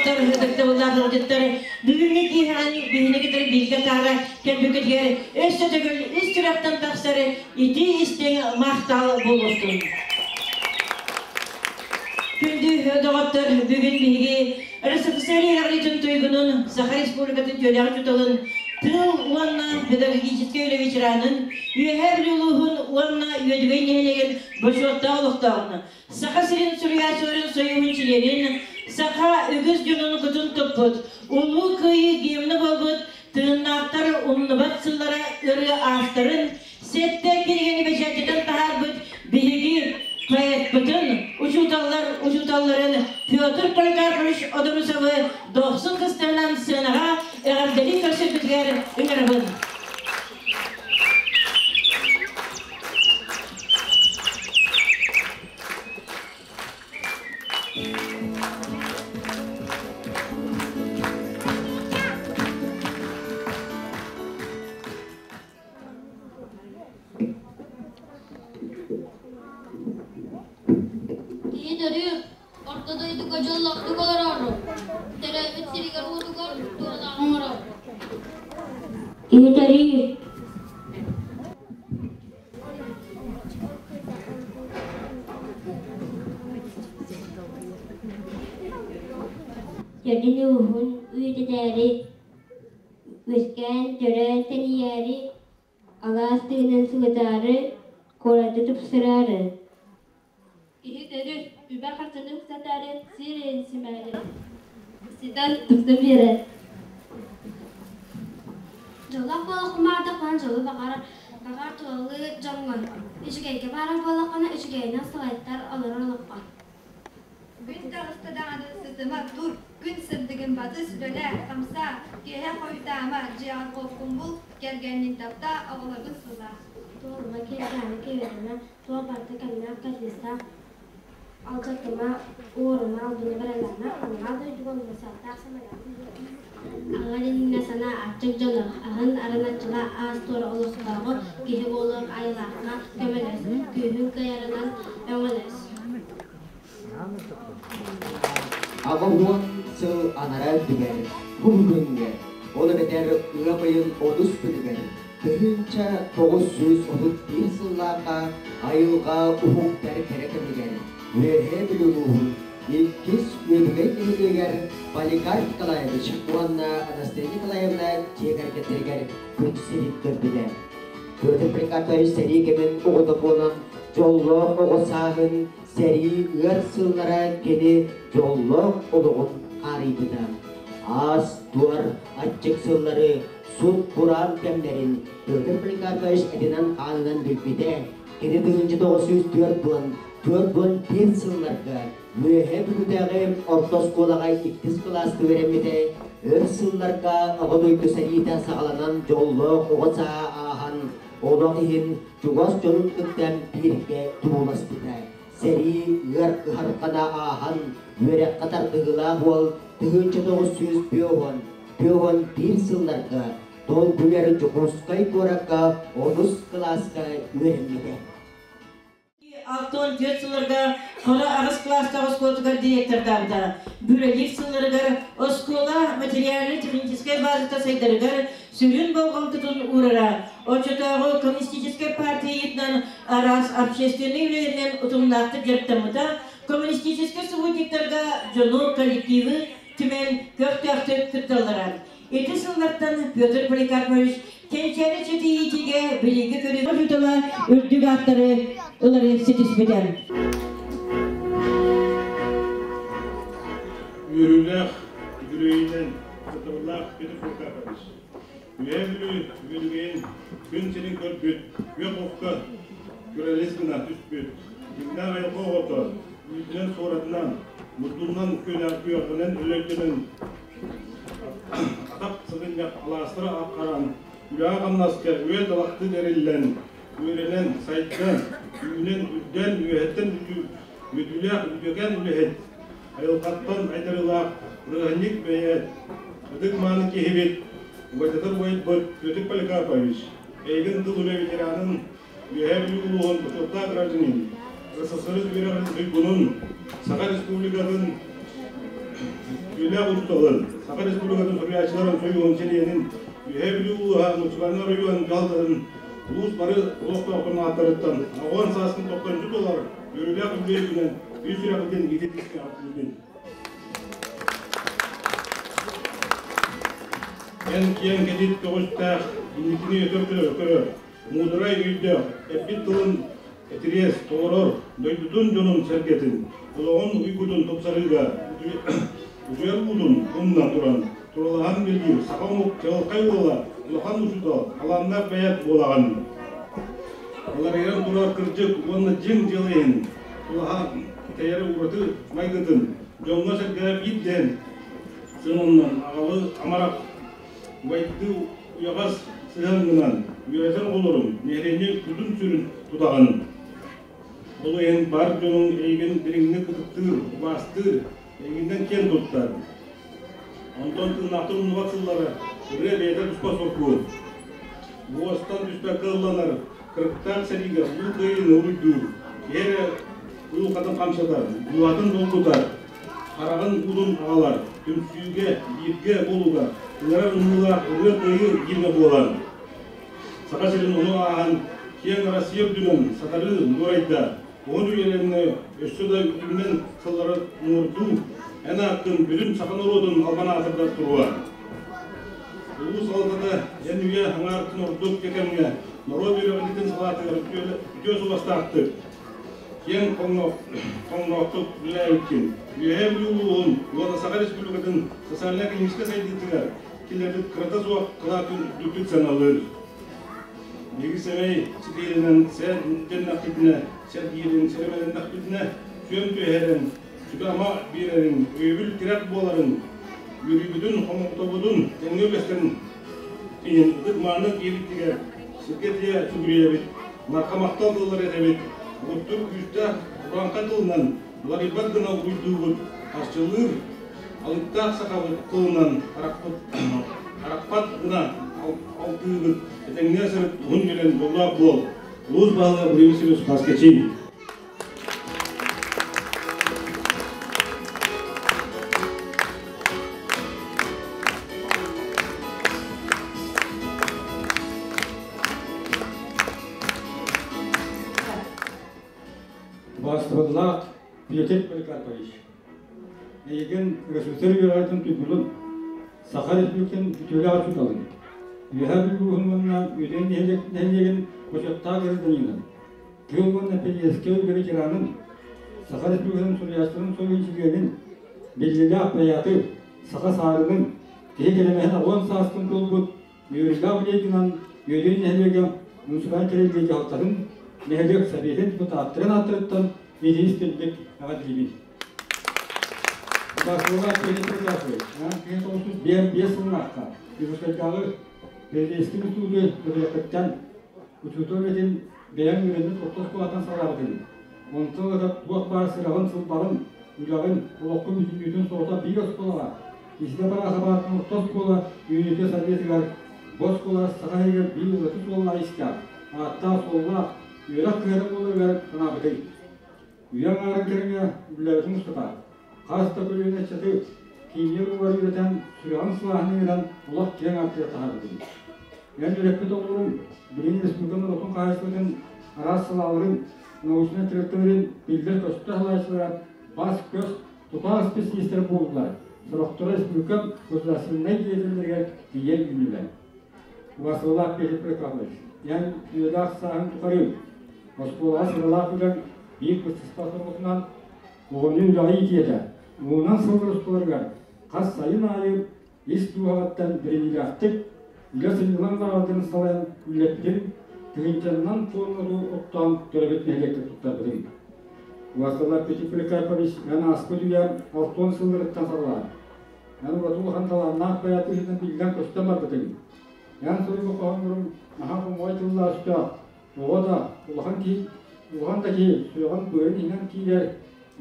Доҕоттор, ытыктабыллаах ыалдьыттар, бүгүҥҥү киэһэҕин биһини кытары бииргэ таара кэлбиккитигэр өссө төгүл ис сүрэхтэн тахсар итии истиҥ махтал буолуохтун. Күндү доҕоттор, бүгүн биһиги РСФСР үөрэҕириитин туйгунун, Саха Республикатын түөлэҕин учууталын, тыыл уонна педагогическай үлэ ветеранын, Үөһээ Бүлүү улууһун уонна Үөдүгэй нэһилиэгин бочуоттаах олохтооҕун, Саха сирин суруйааччыларын сойууһун чилиэнин, саха үгүс дьонун кутун туппут, Улуу Кыайыы гимнэ буолбут Тыыннаахтар умнубат сыллара ырыа авторын, сэттэ кинигэни бэчээттэтэн таһаарбыт биһиги поэппытын, учууталлар учууталларын Петр Поликарпович Одорусовы дохсун кыстыгынан сыанаҕа эҕэрдэлии көрсөрбүтүгэр ыҥырабын. Киһи төрүүр, орто дойдуга дьоллоохтук олорору, төрөөбүт сиригэр-уотугар туһалаах оҥорор. Киһи төрүүр, төрдүн ууһун үйэтитээри, үөскээн төрөөн тэнийээри, алаас тыынан сылытаары, куораты тупсараары. Киһи төрүт, үбэ-харчыны ыксатаары, сир симээри, ситэн тупса биэрэр. Дьоллоох буоллаххына дьолу баҕарар, баҕар тулалыы дьоҥҥун. Үчүгэйгэ баарар буоллаххына үчүгэйинэн салайтар олорор олоххо. Күн таҕыста даҕаны сытыма тур, күн сырдыгын батыс, үлэлээ, хамсаа, киэһэ хойутаама, дьиэҕэр холкун бул, кэргэннин таптаа, оҕолоргун сыллаа. Туолума киэргээнэ киэргэтимэ, туох барыта кэмнээх кэрдиистээх алдьатыма, уорума, албыны бараллаама, анараа дойдуга универсаллаах самолетун Аҕа иннинэ санаа аччык дьону, аһын араначчыла аас-туор олохтооҕу киһи буолуох айылаахха көмөлөс, күүһүҥ кыайарынан өҥөлөс. 80 сыл анараа өттүгэр бу бүгүҥҥэ, ол эбэтэр ыам ыйын 30 күнүгэр 1931 сыллаахха айылҕа уһуктар кэрэ кэмигэр Үөһээ Бүлүү улууһун иккис Үөдүгэй нэһилиэгэр Поликарп Николаевич уонна Анастасия Николаевна дьиэ кэргэттэригэр күн сирин көрбүтэ. Петр Поликарпович сэрии кэмин оҕото буолан дьоллоох оҕо сааһын сэрии ыар сыллара кини дьоллоох олоҕун хаарыйбыта. Аас-туор аччык сыллары сут-кураан кэмнэрин Петр Поликарпович этинэн-хаанынан билбитэ. Кини 1944 41 сылларга Үөһээ Бүлүүтээҕи орто оскуолаҕа иккис кылааска үөрэммитэ. Өр сылларга Аҕа дойду сэриитэ саҕаланан дьоллоох оҕо сааһа ааһан, олох иһин чугас дьонун кытта бииргэ турууласпыта. Сэрии ыар кыһарҕана ааһан, үөрэххэ тардыһыылаах уол 1950 51 сылларга долгуйар Дьокуускай куоракка онус кылааска үөрэммитэ. 64 сылларга Хоро аҕыс кылаастаах оскуолатыгар директордаабыта. Бүрэлиир сылларыгар оскуола материально-техническэй базата сайдарыгар сүрүн болҕомтотун уурара. Оччотооҕу коммунистическай партия ыйытынан араас общественнай үлэлэринэн утумнаахтык дьарыктаммыта, коммунистическай субботниктарга дьону, коллективы түмэн көхтөөхтүк кытталлара. Ити сыллартан Петр Поликарпович Кэнчээри чэтийиитигэ билиҥҥи көрүү учуутала үрдүк ааттары ылары ситиспитэ. Үөрүүлээх үбүлүөйүнэн сатабыллаах Петр Поликарпович Үөһээ Бүлүү үбүлүөйүн күн сирин көрбүт, күөх окко күрэлис гына түспүт, дьиҥнээх айылҕа оҕото, үүтүнэн-суоратынан, мурдунан күөҕүнэн өлөйдөнөн Атах сыгынньах алаастара апхаран, үлэҕэ-хамнаска үөл талахтыы тэриллэн, үөрэнэн, сайдан, үүнэн, үрдээн, үөһэттэн үтүөлээх үтүөкэн үлэһит, айылҕаттан айдарыылаах ырыаһынньык бэйээт, ытык-мааны киһибит, убайдатар убайбыт Петр Поликарпович, эйигин тыл үлэ ветеранын, Үөһээ Бүлүү улууһун бочуоттаах гражданин, СССР үөрэҕин туйгунун, Саха Республикатын Үтүөлээх учууталын, Саха Республикатын суруйааччыларын сойууһун чилиэнин, Үөһээ Бүлүү улууһа муниципальнай оройуон дьаһалтатын улуус бары олохтоохторун ааттарыттан аҕыан сааскын тохтончу туолар үөрүүлээх үбүлүөйгүнэн ис сүрэхпитин ититискэ аттыыбын. Эн киэҥ кэтит көҕүстээх, инникини өтөр көрөр, муударай өйдөөх, эппит тылын этириэс толорор, дойдутун дьонун-сэргэтин, олоҕун уйгутун тупсарыыга утуйар уутун умна туран, туралаһан үлэлиир саха омук чаҕылхай уола, улахан учуутал, талааннаах бэйэт буолаҕын. Уларыйан турар кырдьык уонна дьиҥ дьыала иһин тулаһа тэйэр ураты майгытын дьоҥҥо-сэргэҕэ биирдээн сыананан аҕалы амарах убайдыы уйаҕас сыһыаҥҥынан үөрэтэр оҕолорун нэһилиэнньэ кутун-сүрүн тутаҕын. Ол иһин бар дьонуҥ эйигин дириҥник ытыктыыр, убаастыыр, эйигиннэн киэн туттар. Онтон тыыннаахтар умнубат сыллара ырыа бэйэтэ туспа соргу. Муостан түспэккэ ылланар, кырыктаах сэриигэ улуу кыайыыны уруйдуур, киһи эрэ уйулҕатын хамсатар, дууһатын долгутар, хараҕын уутун аҕалар, түмсүүгэ, бииргэ буолууга ыҥырар ымыылаах ырыа кыайыы гимнэ буолар. Саха сирин ону ааһан киэҥ Россия үрдүнэн сатарыы дуорайда, уһун үйэлэннэ өссө да үтүмнэн сыллары муҥурдуу, эн ааккын бүтүн саха норуотун албан аатырдар туруа. Улуус салалтата эн үйэ аҥаартан ордук кэмҥэ норуот үөрэҕириитин салаатыгар үтүө суобастаахтык, киэҥ хоҥноохтук үлэлээбиккин, Үөһээ Бүлүү улууһун уонна Саха Республикатын социальнай-экономическай сайдыытыгар киллэрбит кырата суох кылаатын үрдүктүк сыаналыыр. Биһиги сэмэй ситиһиилэнэн сэргэннэхпитинэ, сэргиирин сэрэмэлэннэхпитинэ, сүөм түһэрэн, сүбэ-ама биэрэрин, өйөбүл тирэх буоларын, үөрүүбүтүн, хомолтобутун тэҥҥэ үллэстэрин иһин ытык-мааны киһибитигэр сиргэ тиийэ сүгүрүйэбит, наркомахтал тыллары этэбит, угуттуур күүстээх урааҥхай тылынан уларыйбат гына угуйдуубут, арчылыыр алыптаах сахабыт тылынан арахпат гына алтыыбыт, этэҥҥэ сырыт уһун үйэлэн дьоллоох буол. Улуус баһылыга Владимир Семенович Паскачин. Убаастабыллаах Петр Поликарпович, эйигин РСФСР үөрэҕин туйгунун, Саха Республикатын үтүөлээх учууталын, Үөһээ Бүлүү улууһун уонна Үөдэй нэһилиэгин бочуоттаах гражданинын, Тыыл уонна пионерскай үлэ ветеранын, Саха Республикатын суруйааччыларын союһун чилиэнин, биллиилээх поэты, саха саарынын, киһи кэлэмэһин аҕыан сааскын туолбут үөрүүлээх үлэйгинэн Үөдүй нэһилиэгэ муниципальнай тэриллии дьаһалтатын, нэһилиэк сэбиэтин депутаттарын ааттарыттан итии-истиҥник эҕэрдэлиибин. Убаастабыллаах Петр Прокопьевич, 1995 сыллаахха Дьокуускайдааҕы Пионерскай институту бүтэрбэттэн учуутал үлэтин бэйэҥ үөрэммит орто оскуолаттан саҕалаабытыҥ. Онтон ыла туох баар сыраҕын-сылбаҕын, үлэҕин, олоххун бүтүннүүтүн соҕотох биир оскуолаҕа, Исидор Бараахабаатын орто оскуола үүнүүтэ сайдыытыгар бу оскуола Саха сиригэр биир ураты суоллаах-иистээх, ааттаах-суоллаах үөрэх кыһата буоларыгар санаабытыҥ. Үйэ аҥаарын кэриҥэ үлэлээбитиҥ устата хас да көлүөнэ ыччаты кииҥҥэ уругар үөрэтэн, сүрэҕин сылааһын иҥэрэн олох киэҥ аартыгар таһаарбытыҥ. Эн үөрэппит оҕолоруҥ билигин республика норуотун хаһаайыстыбатын араас салааларын, научнай тэрилтэлэрин биллэр-көстөр салайааччылара бас-көс, тутаах специалистэр буоллулар, сорохторо республика государственнай деятеллэригэр тиийэн үүннүлэр. Убаастабыллаах Петр Прокопьевич, эн үйэлээх сааһыҥ тухары оскуолаҕа сыралаах үлэҥ биир быстыспат сорҕотунан оҕону үлэҕэ иитиэтэ. Уонунан сыллар усталарыгар хас сайын аайы ис дууһаҕыттан бэриниилээхтик үлэ сынньалаҥ лааҕырдарын салайан үлэлэппитин тыһыынчаннан туонна оттоон төрөбүт нэһилиэккэ туттарбытыҥ. Убаастабыллаах Петр Поликарпович, эн ааспыт үйэ 60 сылларыттан саҕалаан, эн ураты улахан талааннаах поэт быһыытынан биллэн-көстөн барбытыҥ. Эн суруйбут хоһоонноруҥ наһаа хомоҕой тыллаах-өстөөх, Оҕо да, улахан киһи, улахан да киһи сүрэҕин-быарын иһинэн киирэр,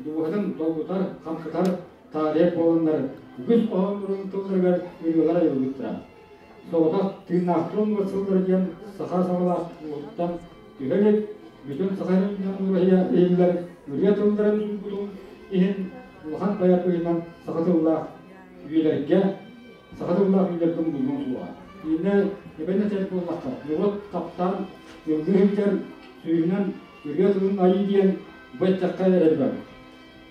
дууһатын долгутар, хамсатар таарыйар буоланнар, үгүс хоһооннорун тылларыгар ырыалар айыллыбыттара. Соҕотох тыыннаахтар оннугар сыллара диэн саха саҕалаах уолуттан түһэ илик, бүтүн саха сирин ураһыйа иһиллэр ырыа тылларын суруйбутун иһин улахан Улахан поэт быһыытынан саха тыллаах үйэлэргэ, саха тыллаах үйэлэргэ умнуллуон суоҕа. Иннэ эбэн этэр буоллахха, норуот таптаан ыллыы сылдьар сүүһүнэн ырыа тылын айыы диэн бу эттэххэ элбэх.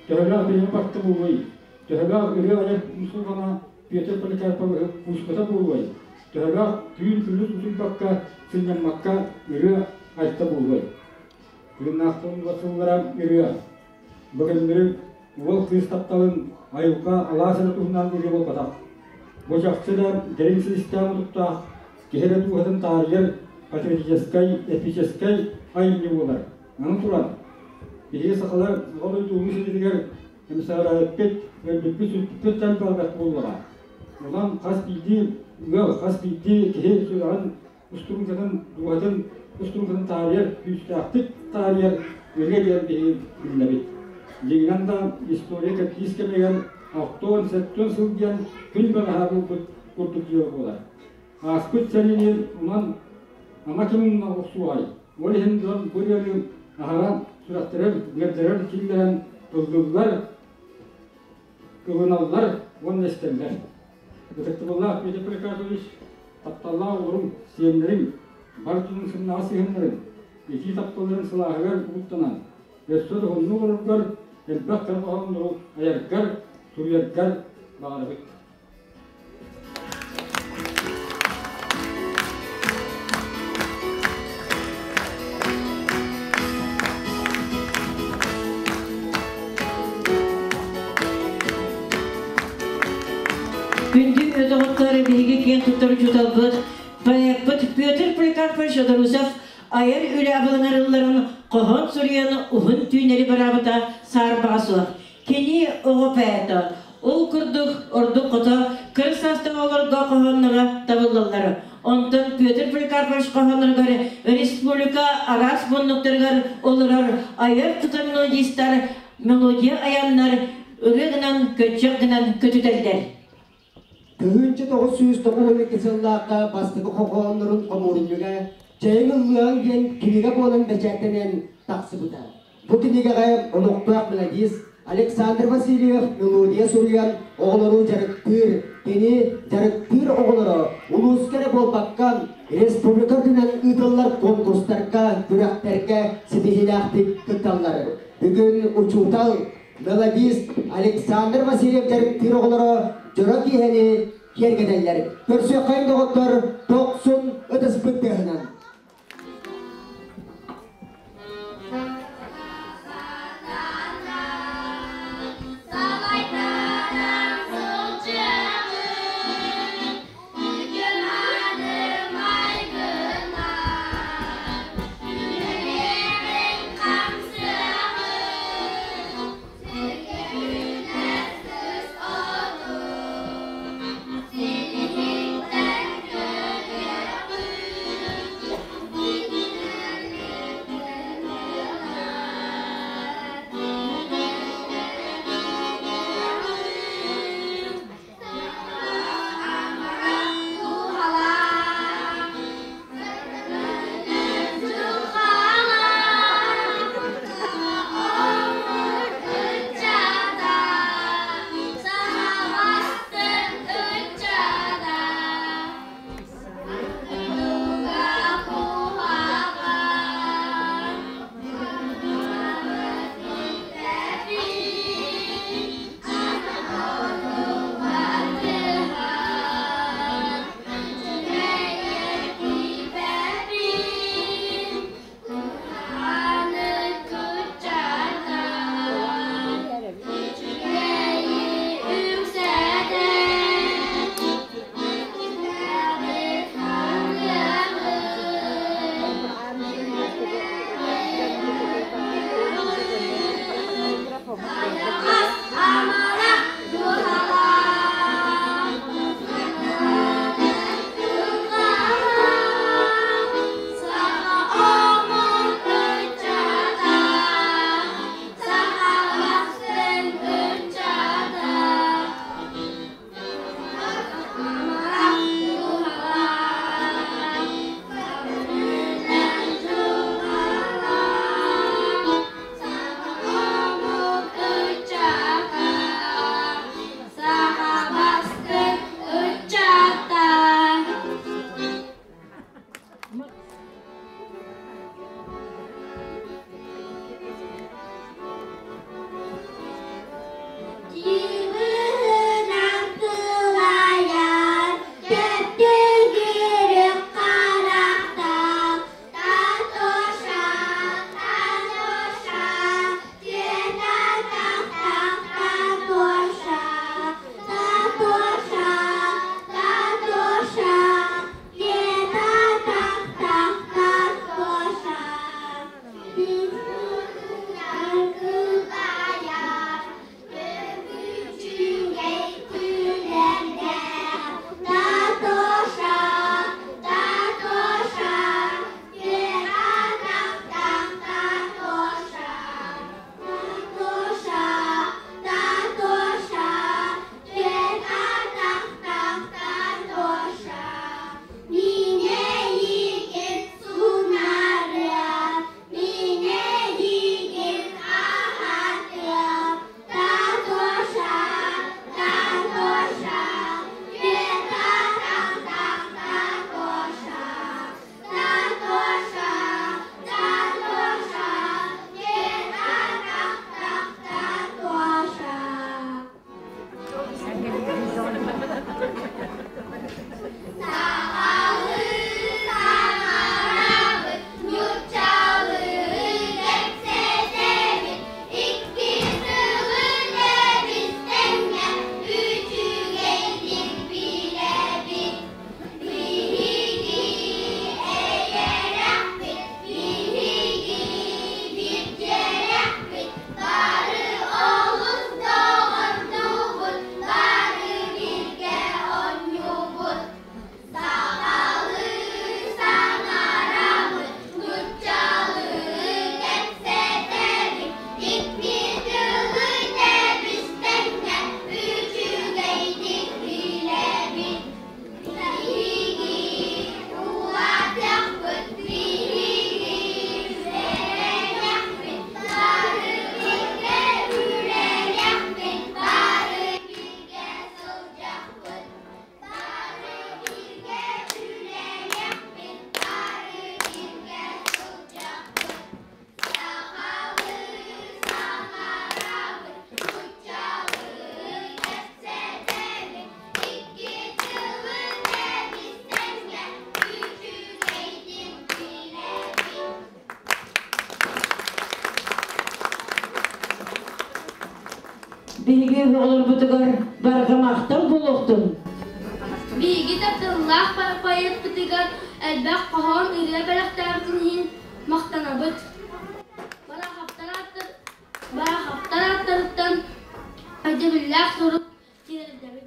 Төһөлөөх биһиги барта буолуой? Төһөлөөх ырыа айар умсулҕана Петр Поликарповы кууспата буолуой? Төһөлөөх түүн күнүс утуйбакка, сынньаммакка ырыа айта буолуой? Тыыннаахтарын сыллара ырыа. Бу көннөрү уол кыыс тапталын айылҕа алаас эрэ туһунан ырыа буолбатах. Бу чахчы да дириҥ силистээх утуктаах, киһи эрэ дууһатын таарыйар патриотическай, эпическэй айымньы буолар. Аны туран, биһиги сахалар Аҕа дойду Улуу сэриитигэр эмсэҕэлээбиппит, өлбүппүт-сүппүппүт да элбэх буоллаҕа. Онон хас биирдии ыал, хас биирдии киһи сүрэҕин устуруукатын, дууһатын устуруукатын таарыйар, күүстээхтик таарыйар ырыа диэн биһиги биллэбит. Дьиҥинэн да история кэрдиис кэмигэр 60-70 сыл диэн күн бэҕэһээ буолбут курдук дьыала буолар. Ааспыт сэриини онон ама ким охсуоҕай? Ол иһин дьон бу ырыаны аһара сүрэхтэрэр, үөрдэрэр киллэрэн ыллыыллар, ылыналлар уонна истэллэр. Ытыктабыллаах Петр Поликарпович, тапталлаах оҕолорум, сиэннэрим, бар дьонун сымнаҕас сыһыаннарын, итии тапталларын сылааһыгар угуттанан, өссө да уһуннук олороргор, элбэх кэрэ хоһооннору айаргар, суруйаргар баҕарабыт. Күндү доҕоттор, биһиги киэн туттар учууталбыт, поэппыт Петр Поликарпович Одорусов айар үлэ абылаҥар ылларан хоһоон суруйан уһун түүннэри бараабыта саарбаҕа суох. Кини оҕо поэта. Ол курдук ордук хото кыра саастаах оҕолорго хоһоонноро табыллаллар. Онтон Петр Поликарпович хоһоонноругар республика араас муннуктарыгар олорор айар-тутар мелодистар мелодия айаннар ырыа гынан көччөх гынан көтүтэллэр. 1992 сыллаахха бастакы хоһооннорун хомуурунньуга «Чэйиҥ ыллыаҥ» диэн кинигэ буолан бэчээттэнэн тахсыбыта. Бу кинигэҕэ олохтоох мелодист Александр Васильев мелодия суруйан оҕолору дьарыктыыр, кини дьарыктыыр оҕолоро улууска эрэ буолбакка, республика үрдүнэн ыытыллар конкурстарга, күрэхтэргэ ситиһиилээхтик кытталлар. Бүгүн учуутал, мелодист Александр Васильев дьарыктыыр оҕолоро дьоро киэһэни киэргэтэллэр. Көрсүөххэйиҥ доҕоттор, тохсун ытыспыт тыаһынан. Биһиги оҕолорбутугар барҕа махтал буолуохтун. Биһиги тапталлаах поэтпытыгар элбэх хоһоон ырыа бэлэхтээбитин иһин махтанабыт. Барахаптар ааттарыттан өйдөбүллээх сурук тиэрдэбит.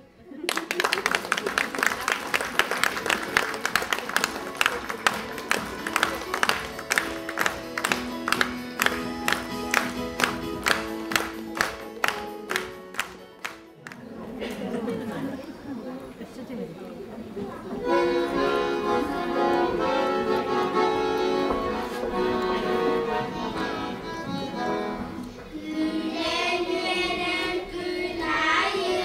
Күлэн-үөрэн күн аайы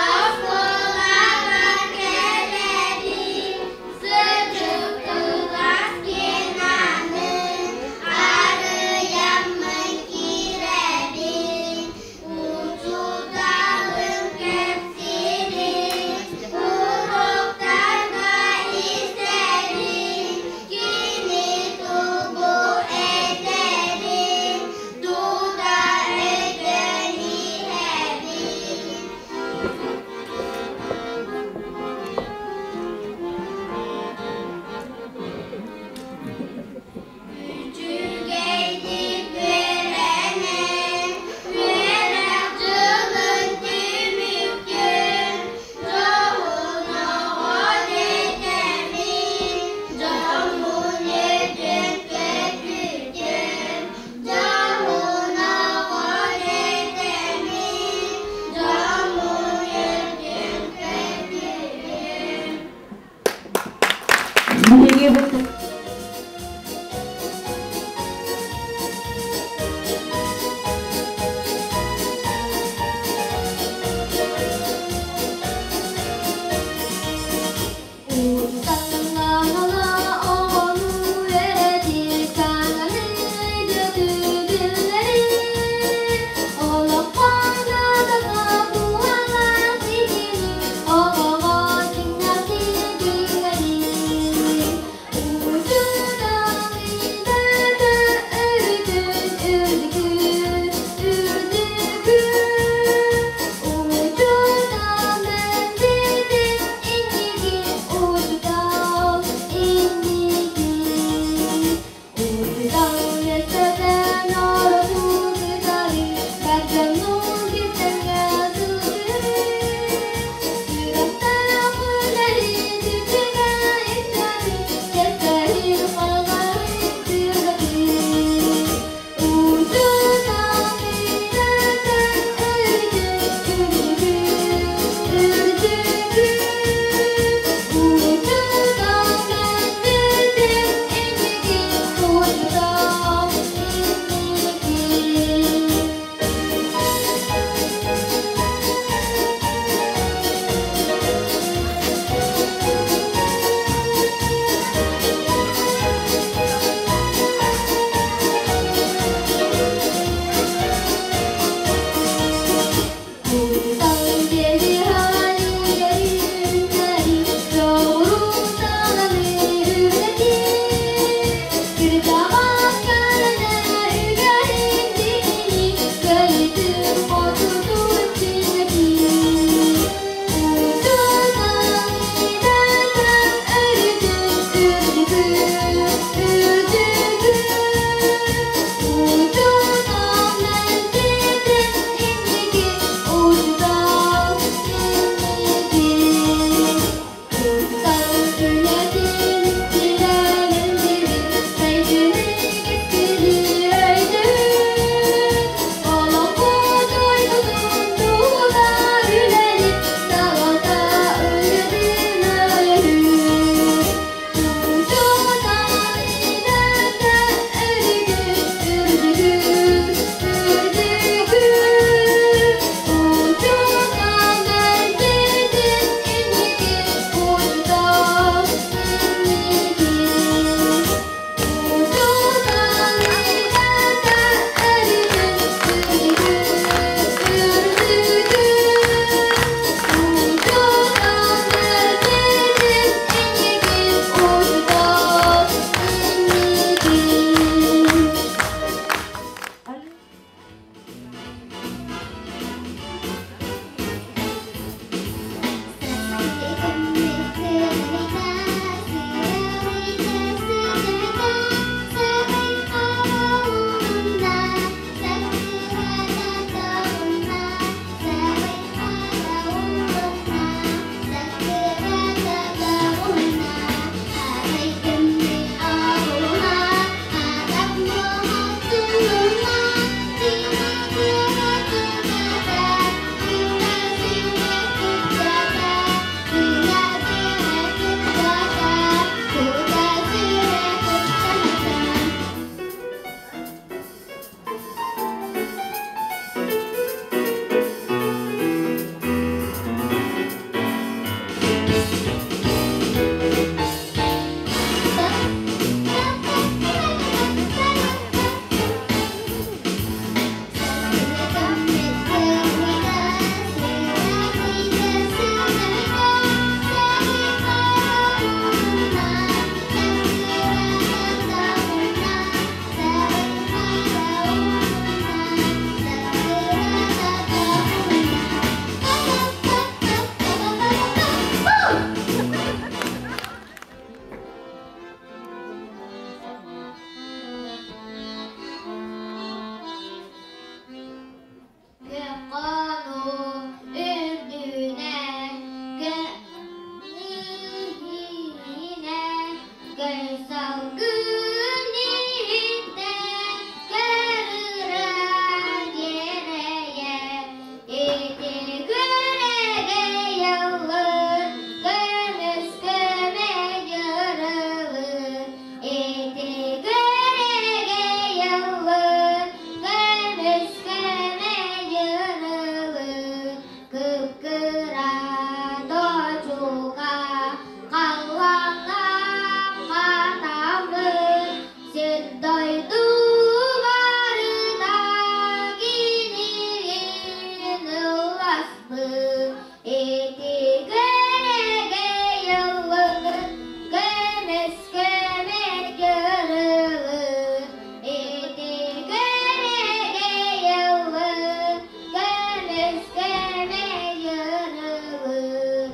оскуолаҕа кэлэбин, сырдык киэн аанын арыйаммын киирэбин. Учууталым кэпсиирин уруоктарга истэбин, кини тугу этэрин тута өйдөөн иһэбин. Үчүгэйдик үөрэнэн, үөрэх дьылын түмүктүүр, дьоһун оҕо дэтэммин, дьоммун өйдүн көтүтүм, дьоһун оҕо дэтэммин, дьоммун өйдүн көтүтүм. Биһиги Усталлаҕына оҕону үөрэтир саҥаны өйдөтүбүллэри, олоххо наадалаах туһалаах ситими оҕоҕо дьиҥнээхтик иҥэрии. Ыллаахпыт ити күнүгэ ыллыыр, көмүс көмөр кырылыр. Ити күнүгэ ыллыыр, көмүс көмөр кырылыр.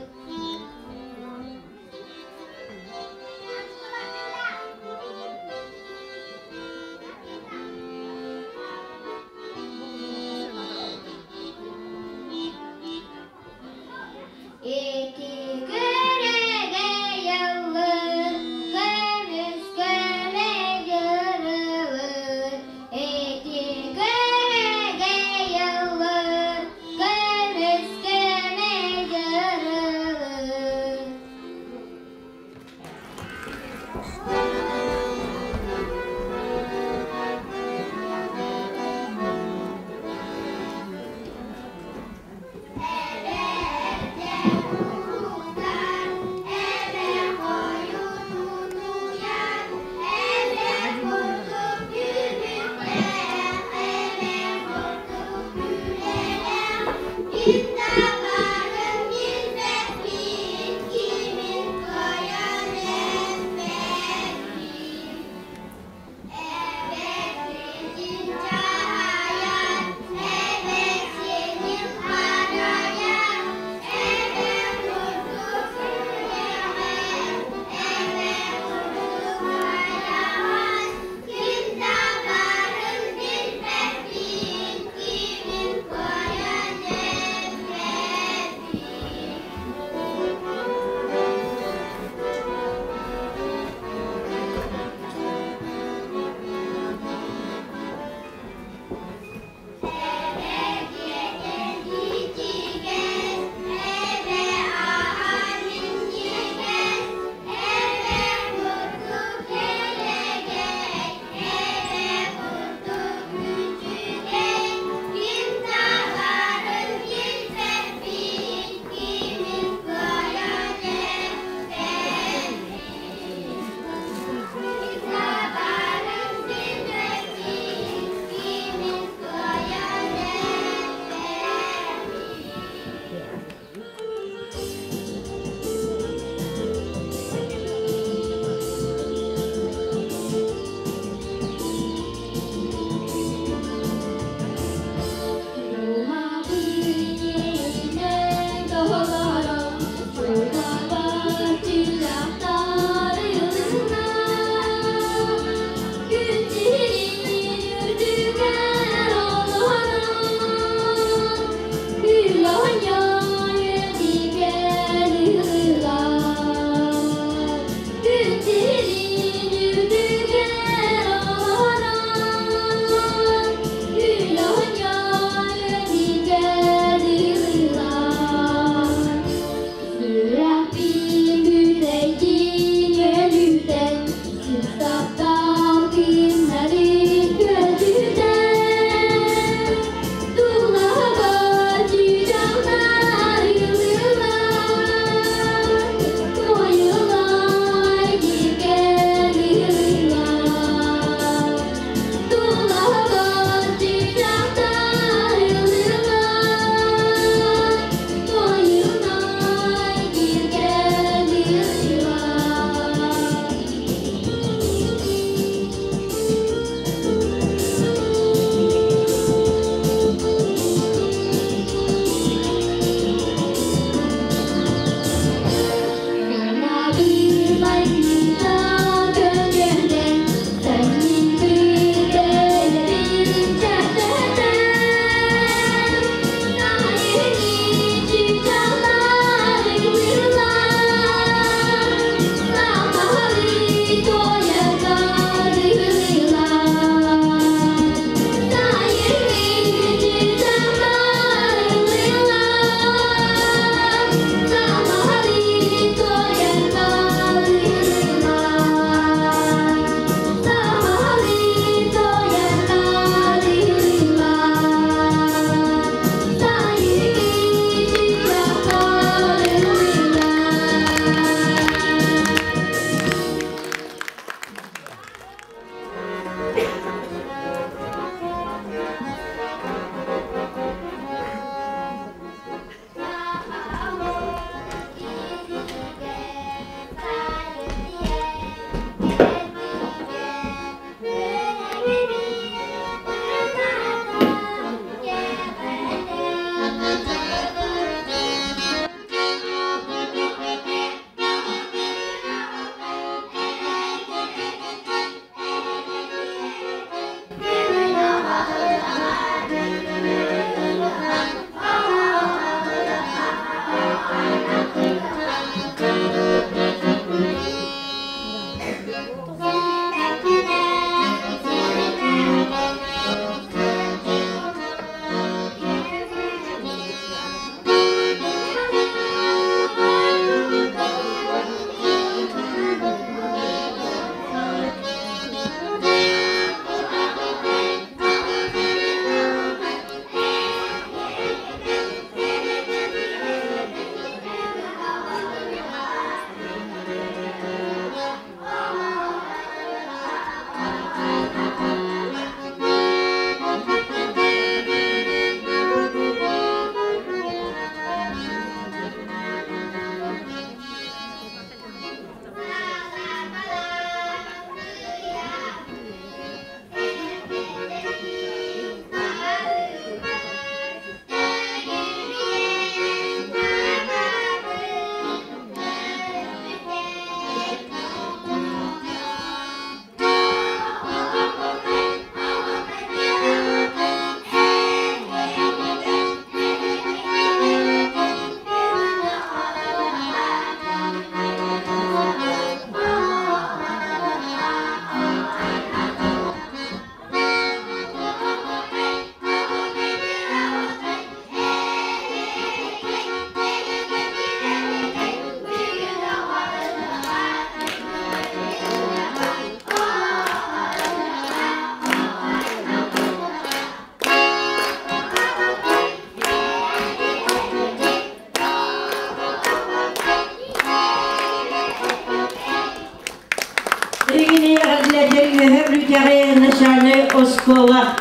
начальнай оскуола.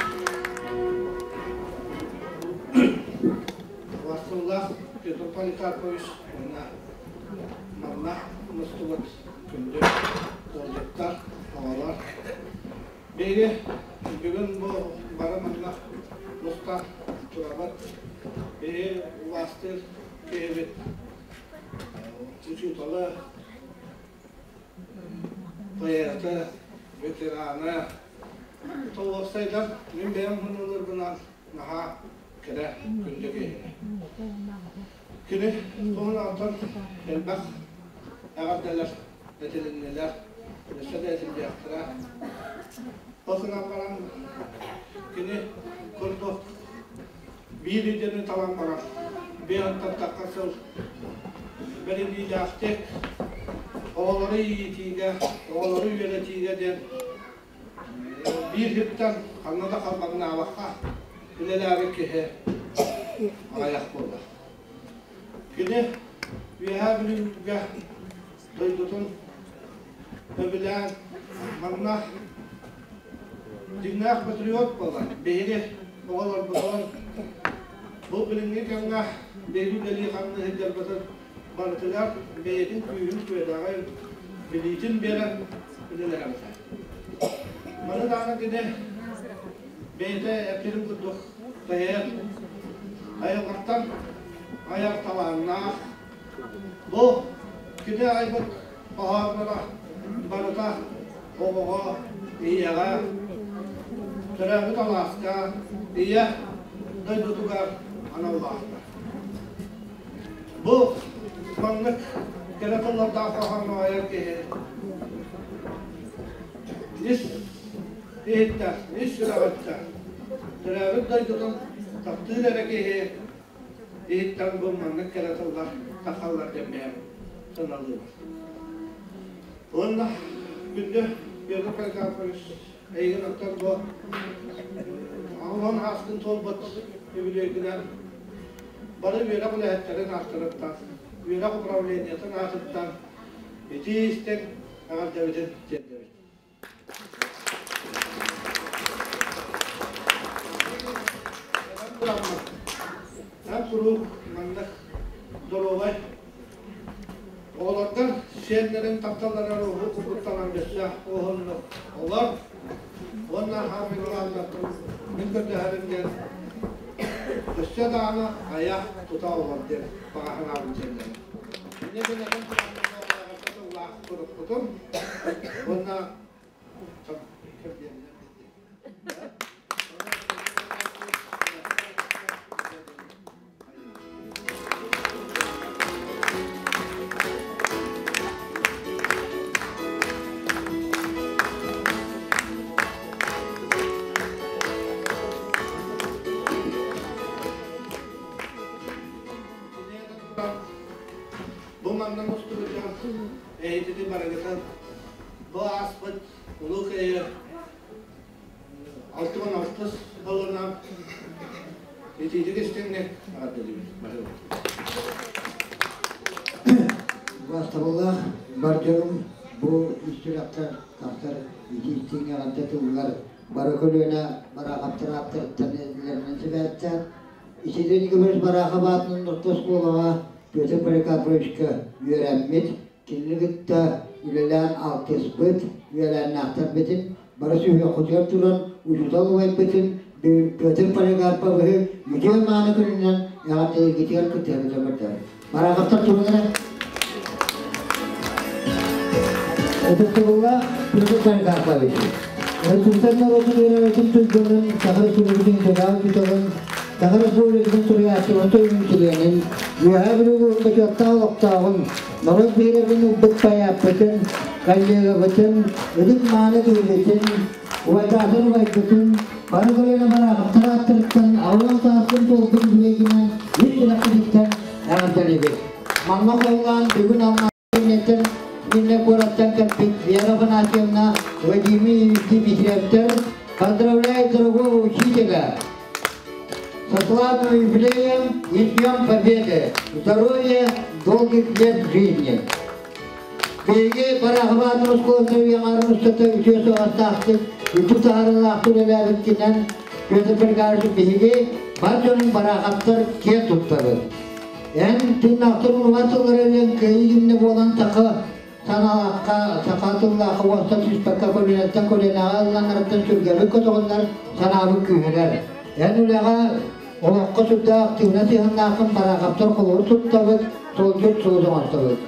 Васыллах Петр Поликарпович уонна манна мустубут күндү ыалдьыттар, оҕолор. Биһиги бүгүн бу бары манна муста турабыт. Биһиги убаастыыр киһибит учууталы, поэты, ветераны, уопсайдан мин бэйэм хонууларбынан наһаа кэрэ күндү киһини. Кини туһунан элбэх эҕэрдэлэр этилиннилэр, өссө да этиллиэхтэрэ. Ол гынан баран кини курдук биир идэни талан баран биир тахха сыл бэриниилээхтик оҕолору иитиигэ, оҕолору үөрэтиигэ диэн биир сиртэн ханна да халбаҥнаабакка үлэлээбит киһи аҕыйах буолла. Кини Үөһээ Бүлүүгэ дойдутун сөбүлээн манна дьиҥнээх патриот буолан биһиги оҕолорбутун бу билиҥҥи кэмҥэ биһиги үлэлии хамныы сылдьарбытын барытыгар бэйэтин күүһүн-күөдэҕин, билиитин биэрэн үлэлээбитэ. Маны даҕаны кини бэйэтэ эппитин курдук поэт, айылҕаттан айар талааннаах. Бу кини айбыт хоһоонноро барыта оҕоҕо, ийэҕэ, төрөөбүт алааска, ийэ дойдутугар аналлаахтар. Бу маннык кэрэ тыллардаах хоһоону айар киһи ис иһиттэн, ис сүрэҕиттэн төрөөбүт дойдутун таптыыр эрэ киһи иһиттэн бу маннык кэрэ тыллар тахаллар диэн бэйэм саналыыбын. Уонна күндү Петр Поликарпович, эйигин оттон бу 80 ааскын туолбут үбүлүөйгүнэн бары үөрэх үлэһиттэрин ааттарыттан, үөрэх управлениетын аатыттан итии истиҥ эҕэрдэбитин тиэрдэбит. Эн куруук маннык доруобай оҕолоргор сиэннэрин тапталларыгар уһук угуттанан өссө уһуннук олор уонна хаамый мин көрдөһөрүм диэн өссө даҕаны айа тута олор диэн баҕа санаабын тиэрдэбин. Инньэ гынан тыллаах сурукпутун уонна Бу манна мустубут дьон эһитити барыгытын бу ааспыт Улуу Кыайыы 66 сылынан итиитик истиҥник эҕэрдэлиибит. Убаастабыллаах бар дьонум, бу үс сүрэхтэр тахсар итии истиҥ эҕэрдэ тыллар бары көлүөнэ Бараахаптар ааттарыттан этиллэринэн сибээстээн, Исидор Николаевич Бараахап аатынан орто оскуолаҕа Петр Поликарповичка үөрэммит, кинини кытта үлэлээн алтыспыт үөлээннээхтэрбитин бары сүһүөххүтүгэр туран учуутал убайбытын Петр Поликарповиһы үтүө мааны күнүнэн эҕэрдэлииргитигэр кыттыһаргытыгар көрдөһөбүт. Бараахаптар туруҥ эрэ. Ытыктабыллаах Петр Поликарпович, Республика норуотун үөрэҕин туйгунун, Саха Республикатын Көмөҕө учууталын, Саха Республикатын суруйааччыларын союһун чилиэнин, Үөһээ Бүлүү улууһун бочуоттаах олохтооҕун, норуот биһирэбилин ылбыт поэппытын, коллегабытын, ытык-мааны киһибитин, убайдаатын убайбытын, бары көлүөнэ Бараахаптар ааттарыттан 80 сааспын туолбут үбүлүөйгүнэн ис сүрэхпититтэн эҕэрдэлиибит. Манна холлоон бүгүн Алмааттан Минна куораттан кэлбит Вера Афанасьевна, Владимир Дмитриевтэр поздравляю дорогого учителя со славным юбилеем и с Днем Победы! Здоровья, долгих лет жизни! Биһиги Барахабаатын оскуолатын үөҕэр устата үтүө суобастаахтык Үрдүк таһаарыылаахтык үлэлээбиккинэн Петр Поликарпович биһиги бар дьонун Бараахаптар киэн туттабыт. Эн тыыннаахтар умнубат тыллара диэн кыайыы гимнэ буолан саха санаалаахха, саха тыллаахха уостан түспэккэ көлүөнэттэн көлүөнэҕэ ылланарыттан сүргэбит көтөҕүллэр, санаабыт күүһүрэр. Эн үлэҕэ, олоххо сүрдээх тыына сыһыаннааххын Бараахаптар холобур туттабыт, суолдьут суол оҥостобут.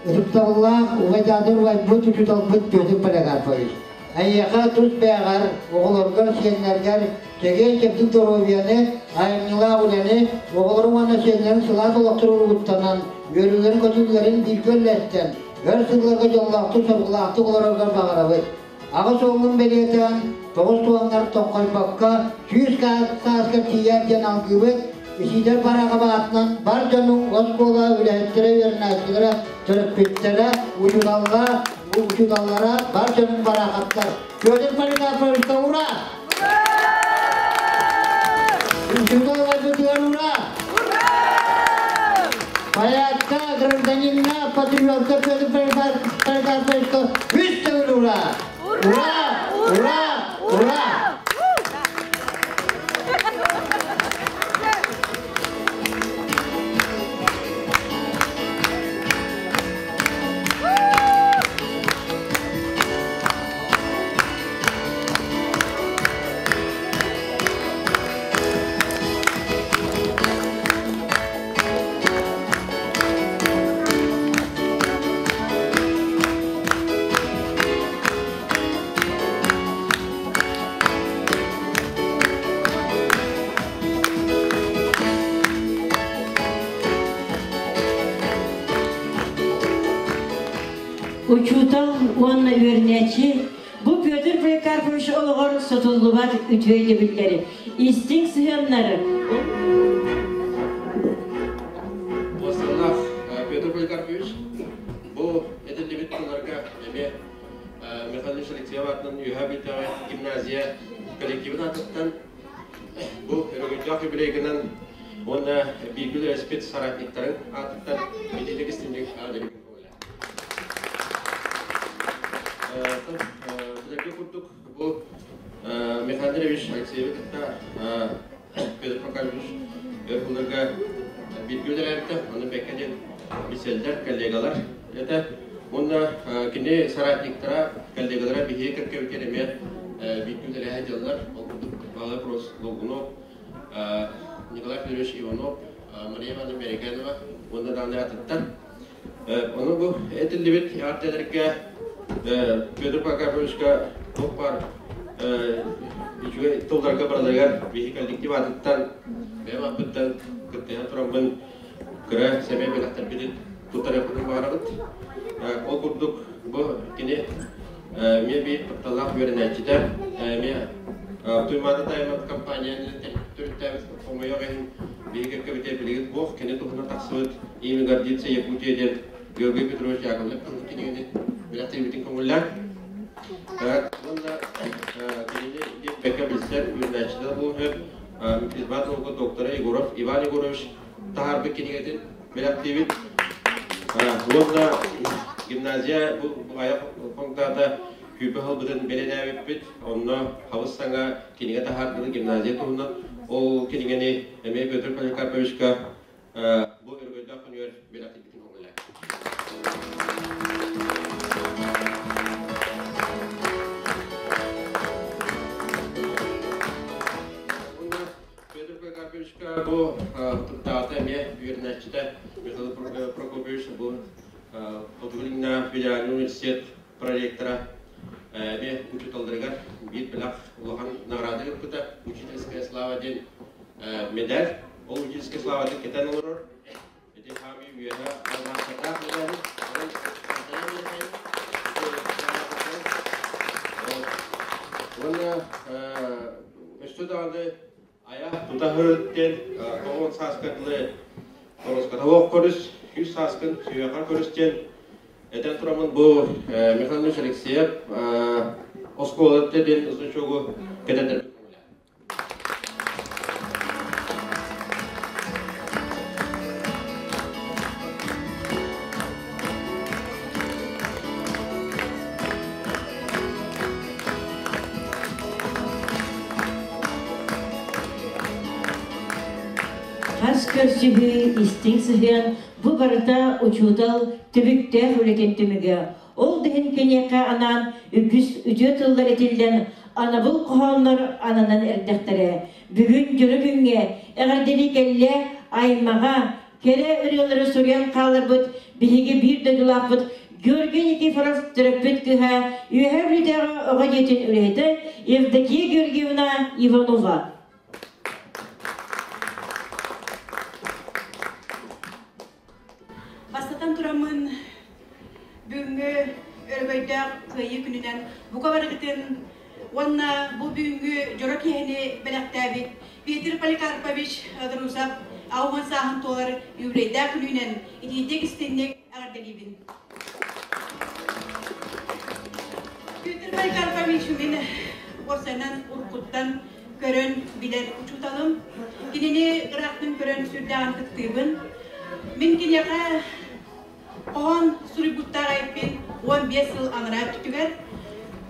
Ытыктабыллаах убайдаатар убайбыт, учууталбыт Петр Поликарпович, эйиэхэ тус бэйэҕэр, оҕолоргор, сиэннэргэр чэгиэн-чэбдик доруобуйаны, айымньылаах үлэни, оҕолору уонна сиэннэрин сылаас олохтору угуттанан, үөрүүлэрин-көтүүлэрин бииргэ үллэстэн, өр сылларга дьоллоохтук-соргулаахтык олороргор баҕарабыт. Аҕыс уоҥҥун бэлиэтээн, тоҕус туоҥҥар тоҥхойбокко, 100 сааскар тиийээр диэн алгыыбыт, Исиидэр Бараахап аатынан бар дьонуҥ оскуола үлэһиттэрэ, үөрэнээччилэрэ, төрөппүттэрэ, учууталлар, учууталлара, бар дьонуҥ Бараахаптар. Петр Поликарповичка ура! Учуутал барбытыгар ура! Поэтка, гражданинна, патриотка Петр Поликарповичка үс төгүл ура! Ура! Ура! Ура! Учуутал уонна үөрэнээччи бу Петр Поликарпович олоҕор сотуллубат үтүө өйдөбүллэри, истиҥ сыһыаннары Буосталлаах Петр Поликарпович бу этиллибит тылларга эмиэ Михаил Алексеев аатынан Үөһээ Бүлүүтээҕи гимназия коллективын аатыттан бу өрөгөйдөөх юбилейгынан уонна бииргэ үлэлэспит соратниктарын аатыттан итиитик истиҥник эҕэрдэлиибин. Билэргэ курдук бу Михаил Андреевич Алексеевы кытта Петр Прокопьевич өр сылларга бииргэ үлэлээбитэ, ону бэккэ диэн билсэллэр, коллегалар этэ. Уонна кини соратниктара, коллегалара биһиги кэккэбитигэр эмиэ бииргэ үлэлэһэ дьаллар. Ол курдук Павел Прос Логунов, Николай Федорович Иванов, Мария Ивановна Мэрикенова уонна даҕаны атыттар. Ону бу этиллибит эҕэрдэлэргэ Петр Прокопьевичка туох баар үчүгэй тылларга барыларыгар биһи коллектив аатыттан, бэйэм ааппыттан кыттыһан тураммын кыра сэмэй бэлэхтэрбитин туттарыахпытын баҕарабыт. Ол курдук бу кини эмиэ биир тапталлаах үөрэнээччитэ, эмиэ Туймаада Даймонд компанияны төрүттээбит хомойуох иһин биһиги кэккэбитигэр билигин суох, кини туһунан тахсыбыт «Имя гордится Якутия» диэн Георгий Петрович Яковлев кинигэни бэлэхтиирбитин көҥүллээн. Уонна кинини бэккэ билсэр үөрэнээччитэ буолуон физмат наука доктора Егоров Иван Егорович таһаарбыт кинигэтин бэлэхтиибит. Уонна гимназия бу айах хоҥтаата күүпэ ылбытын бэлэнээбиппит. Онно хабыс саҥа кинигэ таһаардыбыт гимназия туһунан. Ол кинигэни эмиэ Петр Поликарповичка бу өрөгөйдөөх күнүгэр бэлэхтиирбитин көҥүллээн. Петр Поликарповичка бу тутаата эмиэ үөрэнээччитэ Михаил Прокопьевич бу Хотугу Илиҥҥэ федеральный университет проректора эмиэ учууталларыгар биир бэлэх улахан награда ыыппыта «Учительская слава» диэн медаль. Ол «Учительская слава»ны кэтэн олорор. Ити хаамыы үөһэ алмаастардаах медали. Уонна өссө даҕаны айа тута сырыт диэн тоҕус сааска дылы торуоската көрүс, 100 сааскын сүһүөххэр көрүс диэн этэн тураммын бу Михаил Ильич Алексеев оскуола диэн значогу кэтэтэр. көрсүһүү, истиҥ сыһыан бу барыта учуутал түбүктээх үлэтин түмүгэ. Ол да иһин киниэхэ анаан үгүс үтүө тыллар этиллэн, анабыл хоһооннор ананан эрдэхтэрэ. Бүгүн дьоро күҥҥэ эҕэрдэлии кэллэ аймаҕа, кэрэ ырыалары суруйан хааларбыт биһиги биир дойдулаахпыт Георгий Никифоров төрөппүт кыыһа Үөһээ Бүлүүтээҕи оҕо дьиэтин үлэһитэ Евдокия Георгиевна Иванова. Бастатан тураммын бүгүҥҥү өрөгөйдөөх Кыайыы күнүнэн бука барыгытын уонна бу бүгүҥҥү дьоро киэһэни бэлэхтээбит Петр Поликарпович Друзов 80 сааһын туолар юбилейдаах күнүнэн итиитик истиҥник эҕэрдэлиибин. Петр Поликарпович мин уопсайынан уруккуттан көрөн билэр учууталым. Кинини ыраахтан көрөн сүрдээҕин кыттыыбын. Мин киниэхэ хоһоон суруйбуттаах эппин 15 сыл анараа өттүгэр.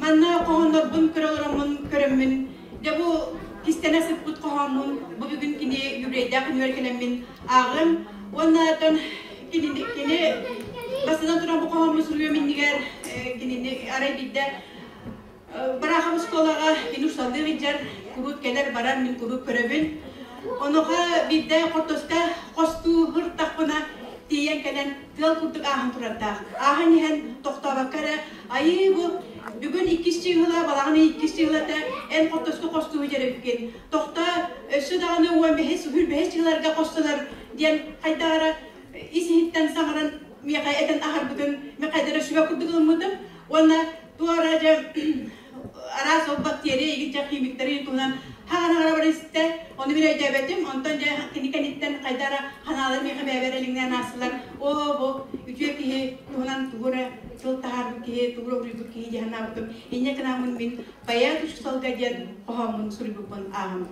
Манна хоһооннорбун көрө олороммун көрөммүн, дьэ бу кистэнэ сыппыт хоһооммун бу бүгүн кини юбилейдаах күнүгэр кэлэммин ааҕыам. Уонна оттон кинини, кини бастатан туран бу хоһооммун суруйуом иннигэр кинини арай биирдэ Бараахап оскуолаҕа кини усталлыы сылдьар, куруук кэлэр-барар, мин куруук көрөбүн. Онуоха биирдэ хортуоска хостуу һыртахпына тиийэн кэлэн тыал курдук ааһан турардаах. Ааһан иһэн тохтообокко эрэ айыы бу бүгүн иккис чыыһыла, балаҕан ый иккис чыыһылата эн хортуоска хостуу сылдьар Тохтоо, өссө даҕаны уон бэһис, үһүр бэһис чыыларга хостонор диэн хайдах эрэ ис-иһиттэн саҥаран миэхэ этэн аһарбытын мин хайдах эрэ сүбэ курдук ылыммытым. Уонна туора дьэ араас ол бактерия игин дьэ химиктэрин туһунан хаҕана бар истэ ону мин өйдөөбөтүм онтон дьэ кини кэнниттэн хайда эрэ ханаалар миэхэ бэйэбэр элиҥнээн аастылар оо бу үтүө киһи туһунан тугу эрэ тыл таһаарбыт киһи тугу эрэ уруйбут киһи дии санаабытым инньэ гынаммын мин поэт учууталга диэн хоһооммун суруйбуппун ааҕым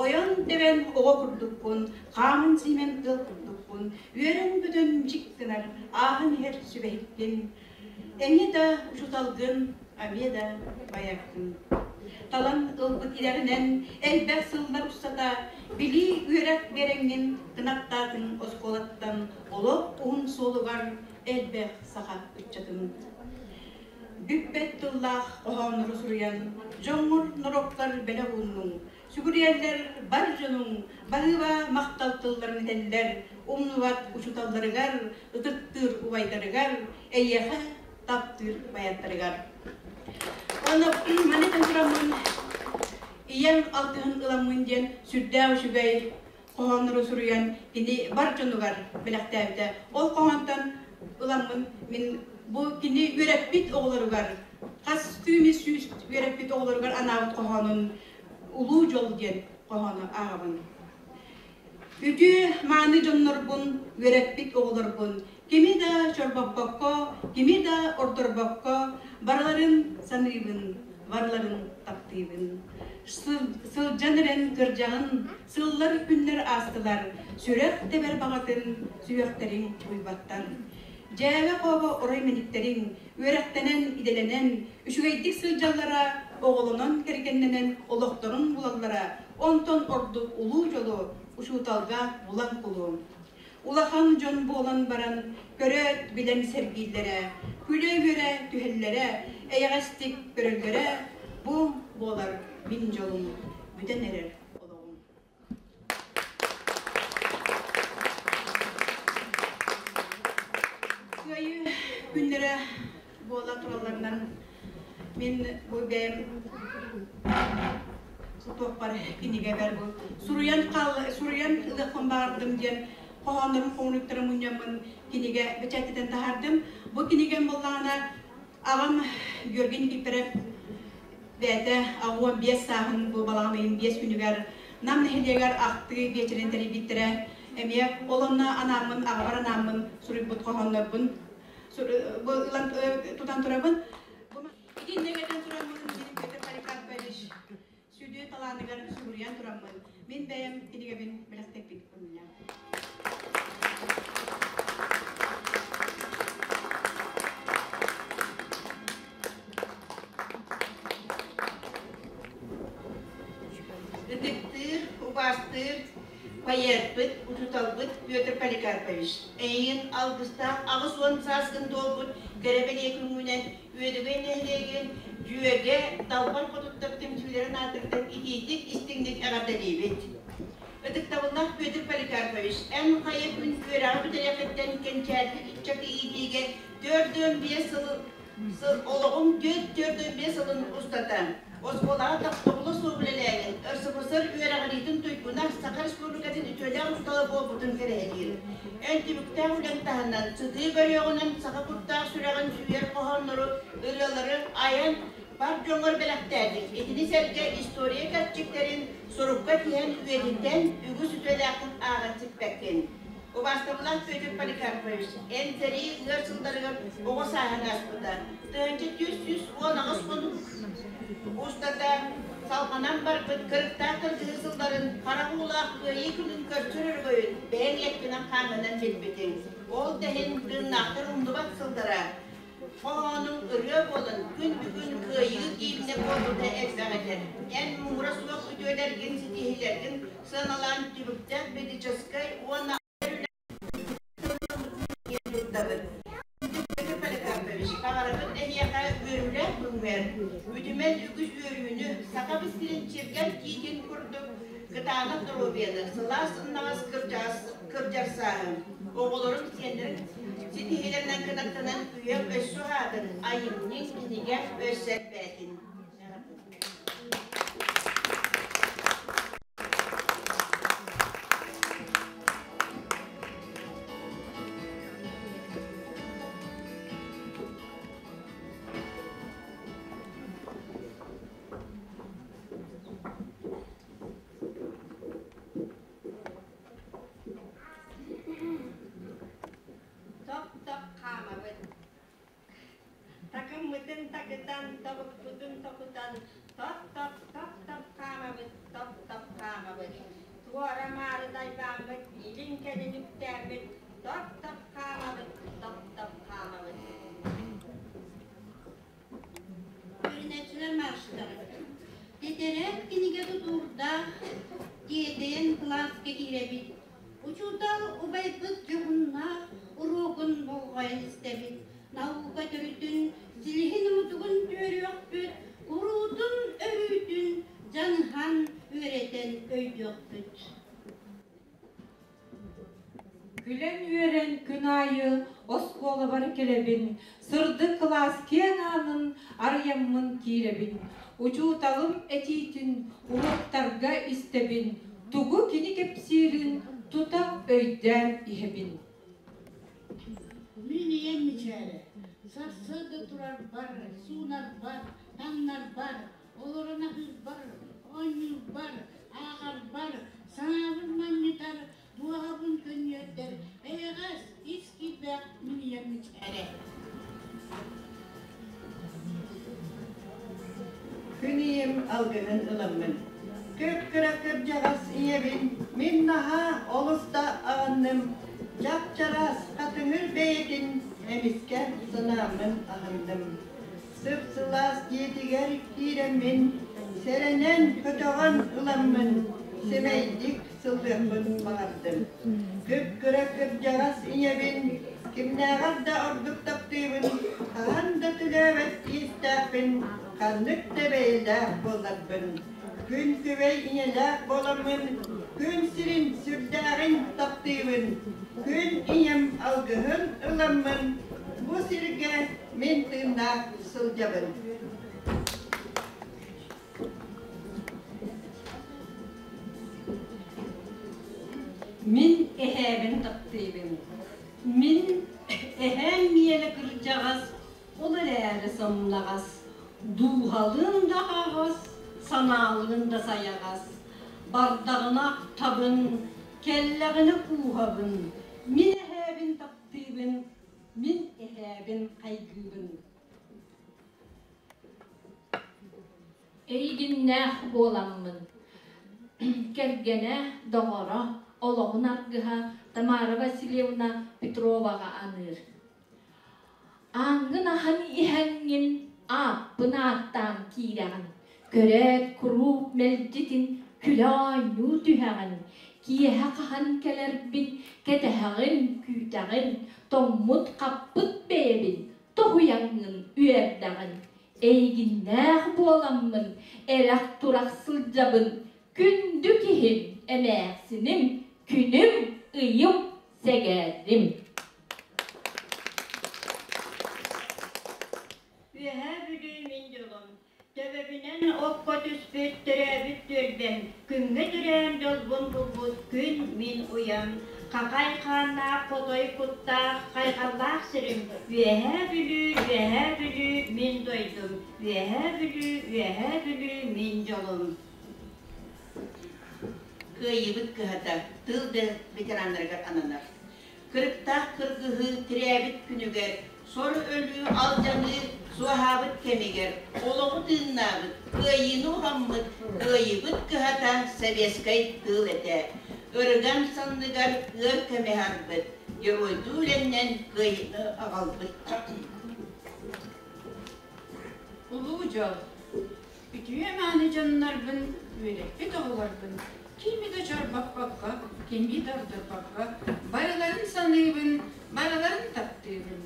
Ойон тэбэн оҕо курдукпун, хааман-сиимэн тыал курдукпун, үөрэн-көтөн дьик гынар, ааһан иһэр сүбэһиккин. Эмиэ да учууталгын, эмиэ да байаргын. Талан ылбыт идэҕинэн элбэх сыллар устата билии үөрэх биэрэҥҥин кынаттаатыҥ оскуолаттан олох уһун суолугар элбэх саха ыччатын. Бүппэт тыллаах хоһооннору суруйан, дьоҥҥор норуоккар бэлэх ууннуҥ, сүгүрүйэллэр бар дьонуҥ, баһыыба махтал тылларын этэллэр, умнубат учууталларыгар, ытыктыыр убайдарыгар, эйиэхэ таптыыр байаттарыгар. Уонна маны этэн тураммын, ийэм алтыһын ыламмын диэн сүрдээх үчүгэй хоһооннору суруйан кини бар дьонугар бэлэхтээбитэ. Ол хоһоонтон ыламмын мин бу кини үөрэппит оҕолоругар хас түүмү сүүс үөрэппит оҕолоругар анаабыт хоһоонун Улуу дьол диэн хоһоону ааҕабын. Үтүө мааны дьоннорбун, үөрэппит оҕолорбун кими да чорбоппокко, кими да ордорбокко барыларын саныыбын, барыларын таптыыбын. Сылдьан эрэн кырдьаҕын, сыллар күннэр аастылар, сүрэх тэбэр баҕатын сүһүөхтэриҥ уйбаттар. Дьээбэ-хообо орой мэниктэриҥ, үөрэхтэнэн, идэлэнэн, үчүгэйдик сылдьаллара, оҕолонон, кэргэннэнэн олохторун булаллара, онтон ордук улуу дьолу учууталга булан кулу. Улахан дьон буолан баран, көрөөт, билэн сэргииллэрэ, күлэ-үөрэ түһэллэрэ, эйэҕэстик көрөллөрө бу буолар мин дьолум, бүтэн эрэр олоҕум. Кыайыы күннэрэ буола туралларынан мин бу бэйэм туохпар кинигэбэр бу суруйан суруйан ылыахпын баҕардым диэн хоһооннорум хомунуктарын мунньаммын кинигэ бэчээттэтэн таһаардым. Бу кинигэм буоллаҕына аҕам Георгий Никифоров бэйэтэ 85 сааһын бу балаҕан ыйын 5 күнүгэр Нам нэһилиэгэр ахтыы биэчэрин тэрийбиттэрэ. Эмиэ ол онно анааммын, аҕабар анааммын суруйбут хоһооннорбун бу ылан тутан турабын. Итиннэ этэн тураммын, мин Петр Поликарпович сүдү талааныгар сүгүрүйэн тураммын, мин бэйэм кинигэбин бэлэхтэппит күннэ. таптыыр поэтпыт, учууталбыт Петр Поликарпович. Эйигин алгыстаах 80 сааскын туолбут кэрэ бэлиэ күҥҥүнэн Үөдүгэй нэһилиэгин Дьүөгэ Далбар хотуттар түмсүүлэрин аатыттан итиитик истиҥник эҕэрдэлиибит. Ытыктабыллаах Петр Поликарпович, эн хайа күн үөрэҕи бүтэриэххиттэн кэнчээрбит ыччаты иитиигэ 45 сыл сыл олоҕуҥ 445 сылын устата оскуолаҕа тохтобула суох үлэлээгин, РСФСР үөрэҕириитин туйгуна, Саха Республикатын үтүөлээх учуутала буолбутун кэрэһэлиир. Эн түбүктээх үлэҥ таһынан, сытыы бөрүөҕүнэн саха куттаах сүрэҕин сүүйэр хоһооннору, ырыалары айан бар дьоҥҥор бэлэхтээтиҥ. Итини сэргэ история кэрчиктэрин сурукка тиһэн үйэтитэн үгүс үтүөлээххин ааҕан сиппэккин. Убаастабылаах Петр Поликарпович, эн сэрии ыар сылларыгар оҕо сааһыҥ ааспыта. 1418 хонук устата салҕанан барбыт кырыктаах кыргыһыы сылларын харах уулаах Кыайыы күнүн көрсөр өрөгөйүн бэйэҥ эккинэн-хааҥҥынан билбитиҥ. Ол да иһин тыыннаахтар умнубат сыллара Хоһоонуҥ ырыа буолан, күн бүгүн кыайыы гимнэ буолбута элбэх этэр. Эн муҥура суох үтүөлэргин, ситиһиилэргин сыаналаан түбүктээх медическай уонна киэн туттабыт. Петр Поликарпович, баҕарабыт эһиэхэ үөрүүлээх күҥҥэр, үтүмэн үгүс үөрүүнү, Сахабыт сирин чиргэл тиитин курдук кытаанах доруобуйаны, сылаас сымнаҕас кырдьар сааһын, оҕолорун, сиэннэрин ситиһиилэринэн кынаттанан үйэм өссө уһаатын, айымньыҥ, кинигэҥ өссө элбээтин. Топ-топ хаамабыт. Такыммытын такытан, тобукпутун токутан, топ-топ, топ-топ хаамабыт, топ-топ хаамабыт. Туора-маары дайбааммыт, илин-кэлин үктээммит, топ-топ хаамабыт, топ-топ хаамабыт. Үөрэнээччилэр марштара. Тэтэрээт кинигэ тутуурдаах, тиэтэйэн кылааска киирэбит. Учуутал убайбыт дьоһуннаах уруогун болҕойон истэбит. Наука төрүтүн, силиһин умутугун түөрүөхпүт, куруутун өрүүтүн дьаныһан үөрэтэн өйдүөхпүт. Күлэн-үөрэн күн аайы оскуолабар кэлэбин, сырдык кылаас киэҥ аанын арыйаммын киирэбин. Учууталым этиитин уруоктарга истэбин, тугу кини кэпсиирин тута өйдөөн иһэбин. Мин ийэм мичээрэ, сарсыарда турарбар, суунарбар, таҥнарбар, олорон аһыырбар, оонньуурбар, ааҕарбар, санаабын манньытар, дууһабын көнньүөрдэр, эйэҕэс, ис киирбэх мин ийэм мичээрэ. Күн ийэм алгыһын ыламмын, кып-кыра кырдьаҕас ийэбин мин наһаа олус да аҕынным, чап-чараас хатыҥыр бэйэтин эмискэ санааммын аһынным. Сып-сылаас дьиэтигэр киирэммин, сэрэнэн көтөҕөн ыламмын, сэмэйдик сыллыахпын баҕардым. Кып-кыра кырдьаҕас ийэбин кимнээҕэр да ордук таптыыбын, хаһан да төлөөбөт иистээхпин, ханнык да бэйэлээх буолларбын. Күн күбэй ийэлээх буоламмын, күн сирин сүрдээҕин таптыыбын. Күн ийэм алгыһын ыламмын, бу сиргэ мин тыыннаах сылдьабын. Мин эһээбин таптыыбын. Мин эһээм миэнэ кырдьаҕас, ол эрээри сымнаҕас, дууһалыын да аһаҕас, санаалыын да сайаҕас. Бардаҕына ахтабын, кэллэҕинэ кууһабын. Мин эһээбин таптыыбын, мин эһээбин хайгыыбын. Эйигиннээх буоламмын, кэргэнэ, доҕоро, олоҕун аргыһа Тамара Васильевна Петроваҕа аныыр. Ааҥҥын аһан иһэҥҥин ааппын ааттаан киирэҕин, көрөөт куруук мэлдьитин Күлэ-оонньуу түһэҕин, киэһэ хаһан кэлэрбин кэтэһэҕин, күүтэҕин, тоҥмут-хаппыт бэйэбин тоһуйаҥҥын үөрдэҕин. Эйигиннээх буоламмын эрэх-турах сылдьабын, күндү киһим, эмээхсиним, күнүм, ыйым, сэгээдим. Үөһээ Бүлүү мин дьолум, төбөбүнэн окко түспүт төрөөбүт түөлбэм, күҥҥэ төрөөн дьолбун булбут күн мин уйам, хахай хааннаах хотой куттаах хайҕаллаах сирим, Үөһээ Бүлүү, Үөһээ Бүлүү мин дойдум, Үөһээ Бүлүү, Үөһээ Бүлүү мин дьолум. Кыайыыбыт кыһата тыыл ветераннарыгар ананар. Кырыктаах кыргыһыы тирээбит күнүгэр, сор өлүү алдьаныы суоһаабыт кэмигэр олоҕу тыыннаабыт, кыайыыны уһаммыт кыайыыбыт кыһата советскай тыыл этэ. Ырыган санныгар ыар кэми аһарбыт, геройдуу үлэннэн кыайыыны аҕалбыт. Улуу дьол, үтүө-мааны дьоннорбун, үөрэппит оҕолорбун кими да чорбоппокко, кими да ордорбокко барыларын саныыбын, барыларын таптыыбын.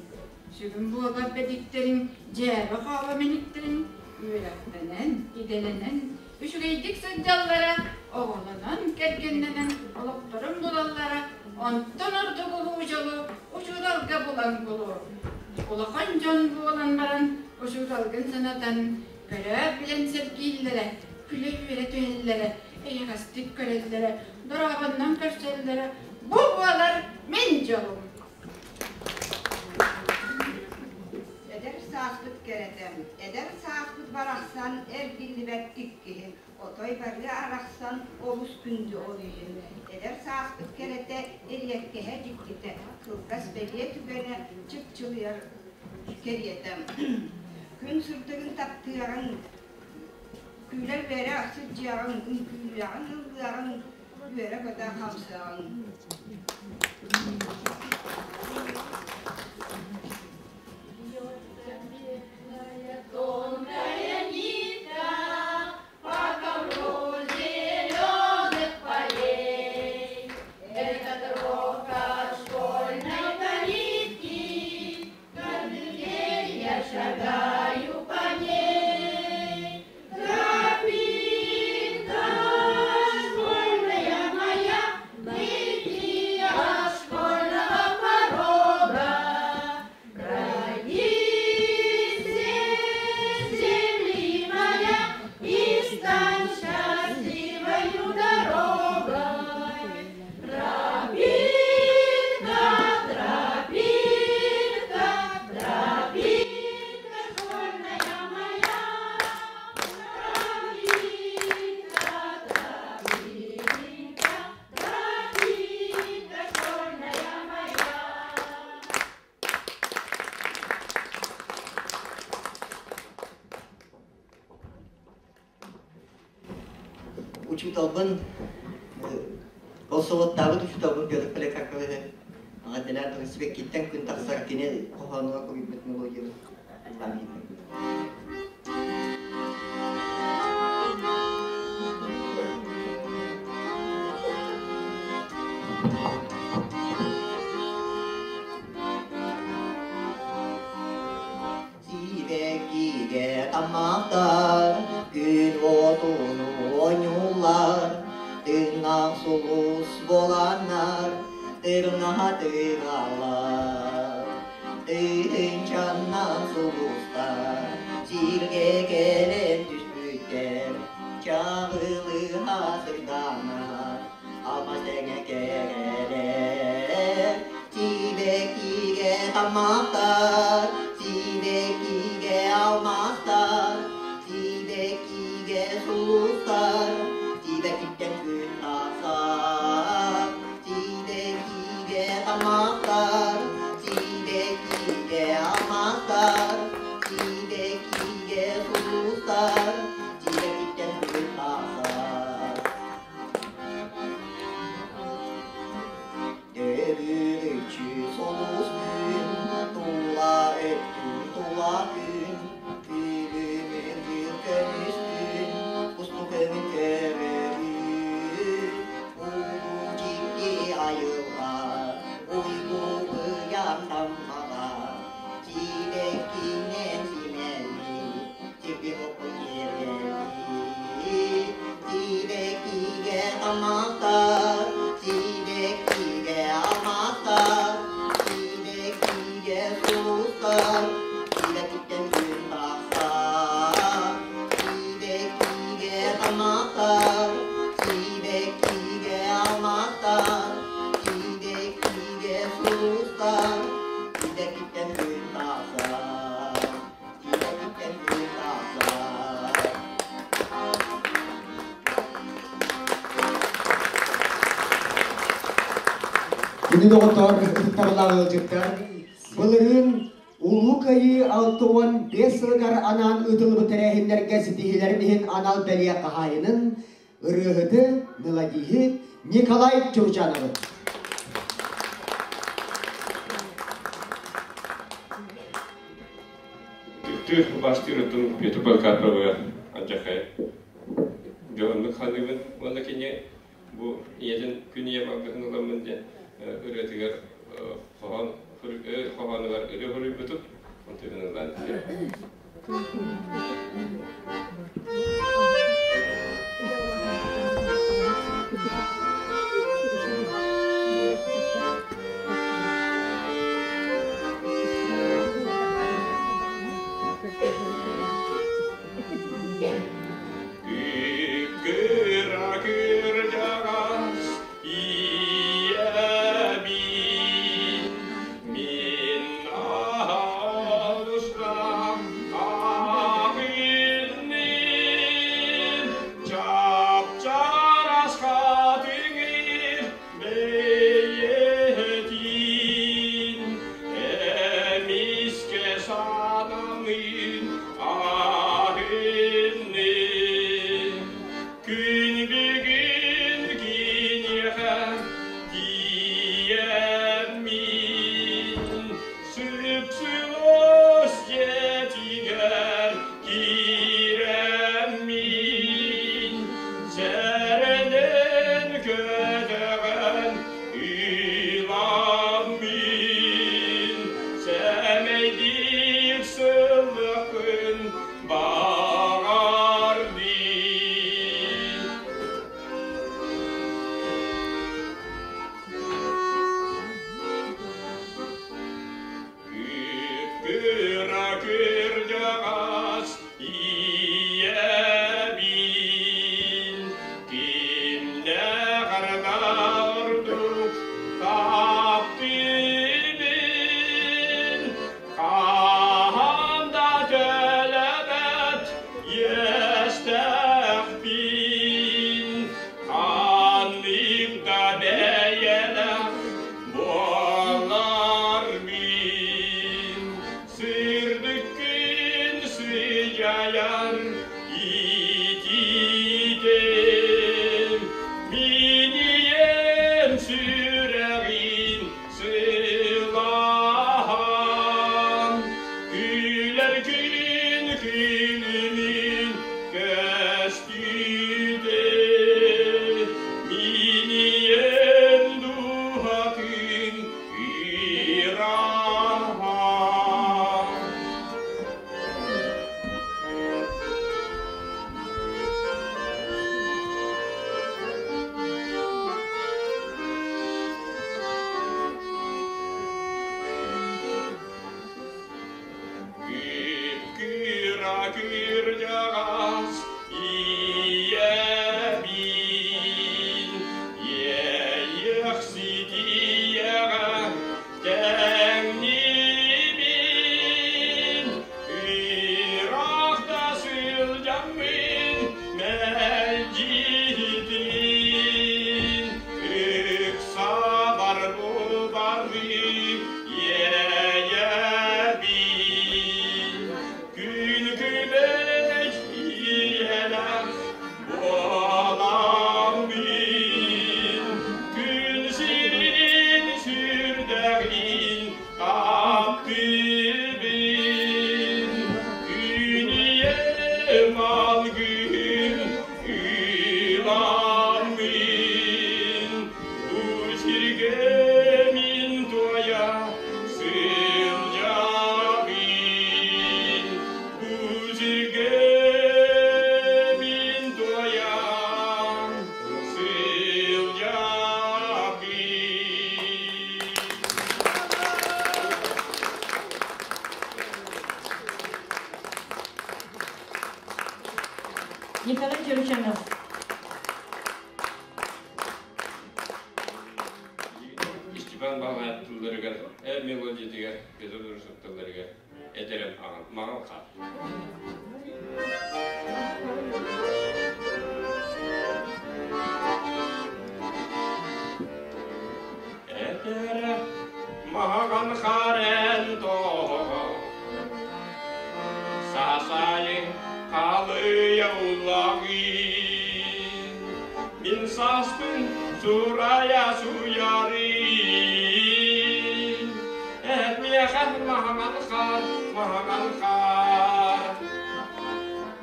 Сүгүн буолбат бэдиктэрин, дьээбэ-хообо мэниктэрин үөрэхтэнэн, идэлэнэн, үчүгэйдик сылдьаллара, оҕолонон, кэргэннэнэн олохторун булаллара, онтон ордук улуу дьолу учууталга булан булуо. Улахан дьон буолан баран учууталгын санатан, көрөөт билэн сэргииллэрэ, күлэ-үөрэ түһэллэрэ, эйэҕэстик көрөллөрө, дорообоннон көрсөллөрө бу буолар мин дьолум. Эдэр сааспыт кэрэтэ, эдэр сааспыт барахсан эргиллибэт иккиһин, отой барыа арахсан олус күндү ол иһин. Эдэр сааспыт кэрэтэ, эриэккэһэ дьиктитэ, кылгас бэлиэ түгэнэ чыпчылыйар кэриэтэ. Күн сырдыгын таптыаҕыҥ, күлэ-үөрэ сылдьыаҕыҥ, үҥкүүлүөҕүҥ, ыллыаҕыҥ, үөрэ-көтө хамсыаҕыҥ. Тонкая нитка по ковру зеленых полей. Этот рокот школьной калитки, каждый день я шагаю по ней. Тропинка школьная моя, выйди от школьного порога. Пройди все земли моя и стань счастливою дорогой. Тропинка, тропинка, тропинка школьная моя. Тропинка, тропинка, тропинка школьная моя. Учууталбын ол солоттаабыт учууталбын Петр Поликарповиһы аҕа дэлээн сибэккиттэн күн тахсар кини хоһоонугар суруйбут мелодиябын ыллаан иһиттим. Сибэккигэ таммахтар, күн уотуну оонньууллар, тыыннаах сулус буоланнар, тырнаһа тыгаллар. Тыһыынчаннан сулустар, сиргэ кэлэн түспүттэр, чаҕылыһа сырданар, алмаас тэҥэ кэрэлэр. Сибэккигэ таммахтар, сибэккигэ алмаастар, сибэккигэ сулустар, сибэккиттэн күн тахсар. Сибэккигэ таммахтар, сибэккигэ алмаастар, сибэккигэ сулустар, сибэккиттэн күн тахсар. Төгүрүччү сулус күн, тула өттүн тула күн, күлүмүндүр көмүс күн, кустук Күндү доҕоттор, ытыктабыллаах ыалдьыттар, былырыын Улуу Кыайыы 65 сылыгар анаан ыытыллыбыт тэрээһиннэргэ ситиһиилэрин иһин анал бэлиэ хаһаайынын, ырыаһыты, мелодиһы Николай Чурчановы. Түктүүр бастыыр отун Петр Поликарповы антяхай дьоһуннук ханыыбын уонна кини бу ийэтин күн ийэм алгыһын ыламмын диэн ырыатыгар хоһоон хоһоонугар ырыа хоруйбутум онтуйбун ыллаан Кыра-кырдьаҕас ийэбин мин аһаҕастаах аҕынным чап-чараас хатыҥыр бэйэтин эмискэ санаммын аһынным күн бүгүн киниэхэ тиийэммин сып-сылаас дьиэтигэр киирэммин сэрэнэн көтөҕөн ыламмын сэмэйдик сыллыахпын баҕардым. Кыра кырдьаҕас ийэбин кимнээҕэр да ордук таптыыбын хаһан да төлөбөт иэстээхпин ханнык да бэйэлээх буолар мин сырдыккын сыдьайар итиитим мин ийэм сүрэҕин сылаһан күлэр күн күлүмүн көстүүтэ мин ийэм дууһатын ыраһа. Кыра кырдьаҕас ийэбин иэйиэхсит ийэҕэ тэҥниибин ыраах да сылдьаммын мэлдьитин ыксабар бу иэйэбин күн күбэй ийэлээх буоламмын күн сирин сүрдэҕин таптыыбын күн ийэм алгыһын ыламмын бу сиргэ мин туойа сылдьабын бу сиргэ мин туойа сылдьабын. Николай Чуручанов. Степан Баҕайы тылларыгар, мелодиятыгар, Петр Дурусов тылларыгар этэрим маҕан хаал. Мин сааспын сурая суйарый. Эт миэхэ маҥан хаар, маҥан хаар.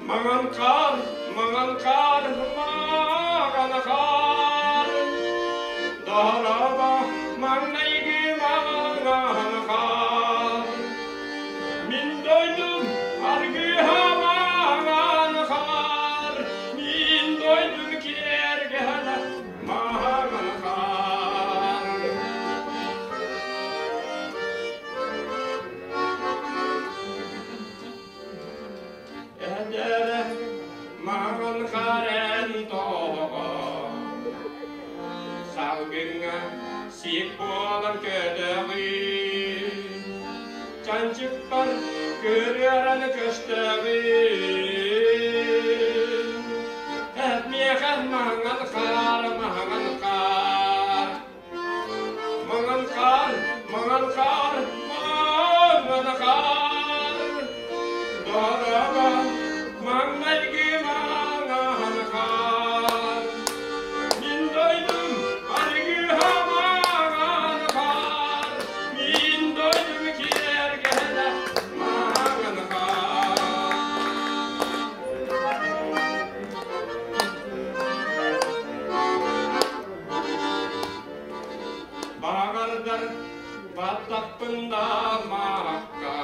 Маҥан хаар, маҥан хаар, маҥан хаар. Дороба маҥнайгы маҥан хаар. Мин дойдум аргыһа маҥан хаар. Мин дойдум киэргэнэ маҥан хаар. Эдэр маҥан харен тоҕо салгыҥҥа сиик буолан көтөҕүй чанчыкпар көрүөрэн көстөҕүй эт миэхэ маҥан хаар маҥан хаар маҥан хаар маҥан хаар маҥан хаар дорога маҥнайгы маҥан хаар мин дойдум аргыһа маҥан хаар мин дойдум киэргэнэ маҥан хаар. Баҕардар баттахпын да маакка,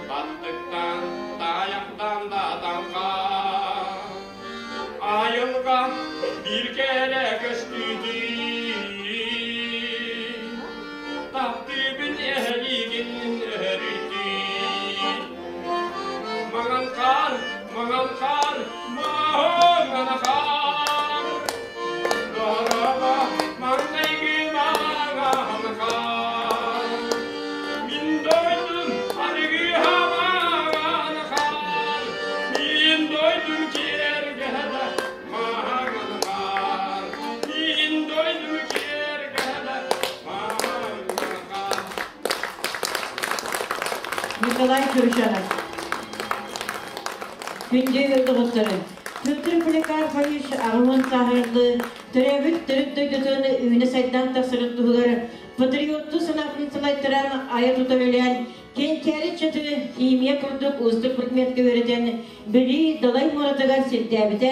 баттыктан тайахтан да таҥха. Айылҕа биир кэрэ көстүүтүй, таптыыбын эһэлиигин өрүтүй. Маҥан хаар, маҥан хаар, маҥан хаар, дорога маҥнайгы маҥан хаар. Мин дойдум аргыһа маҥан хаар, мин дойдум киэргэнэ маҥан хаар, мин дойдум киэргэнэ маҥан хаар. Николай Киржанов. Күндү доҕоттору, Петр Поликарпович аҕыһын сааһырды төрөөбүт төрүт дойдутун үүнэ сайдан тахсарын туһугар патриоттуу санаатын салайтаран айа тута үлэлээн кэнчээри чаты химия курдук уустук предметкэ үөрэтэн билии далай муоратыгар сирдээбитэ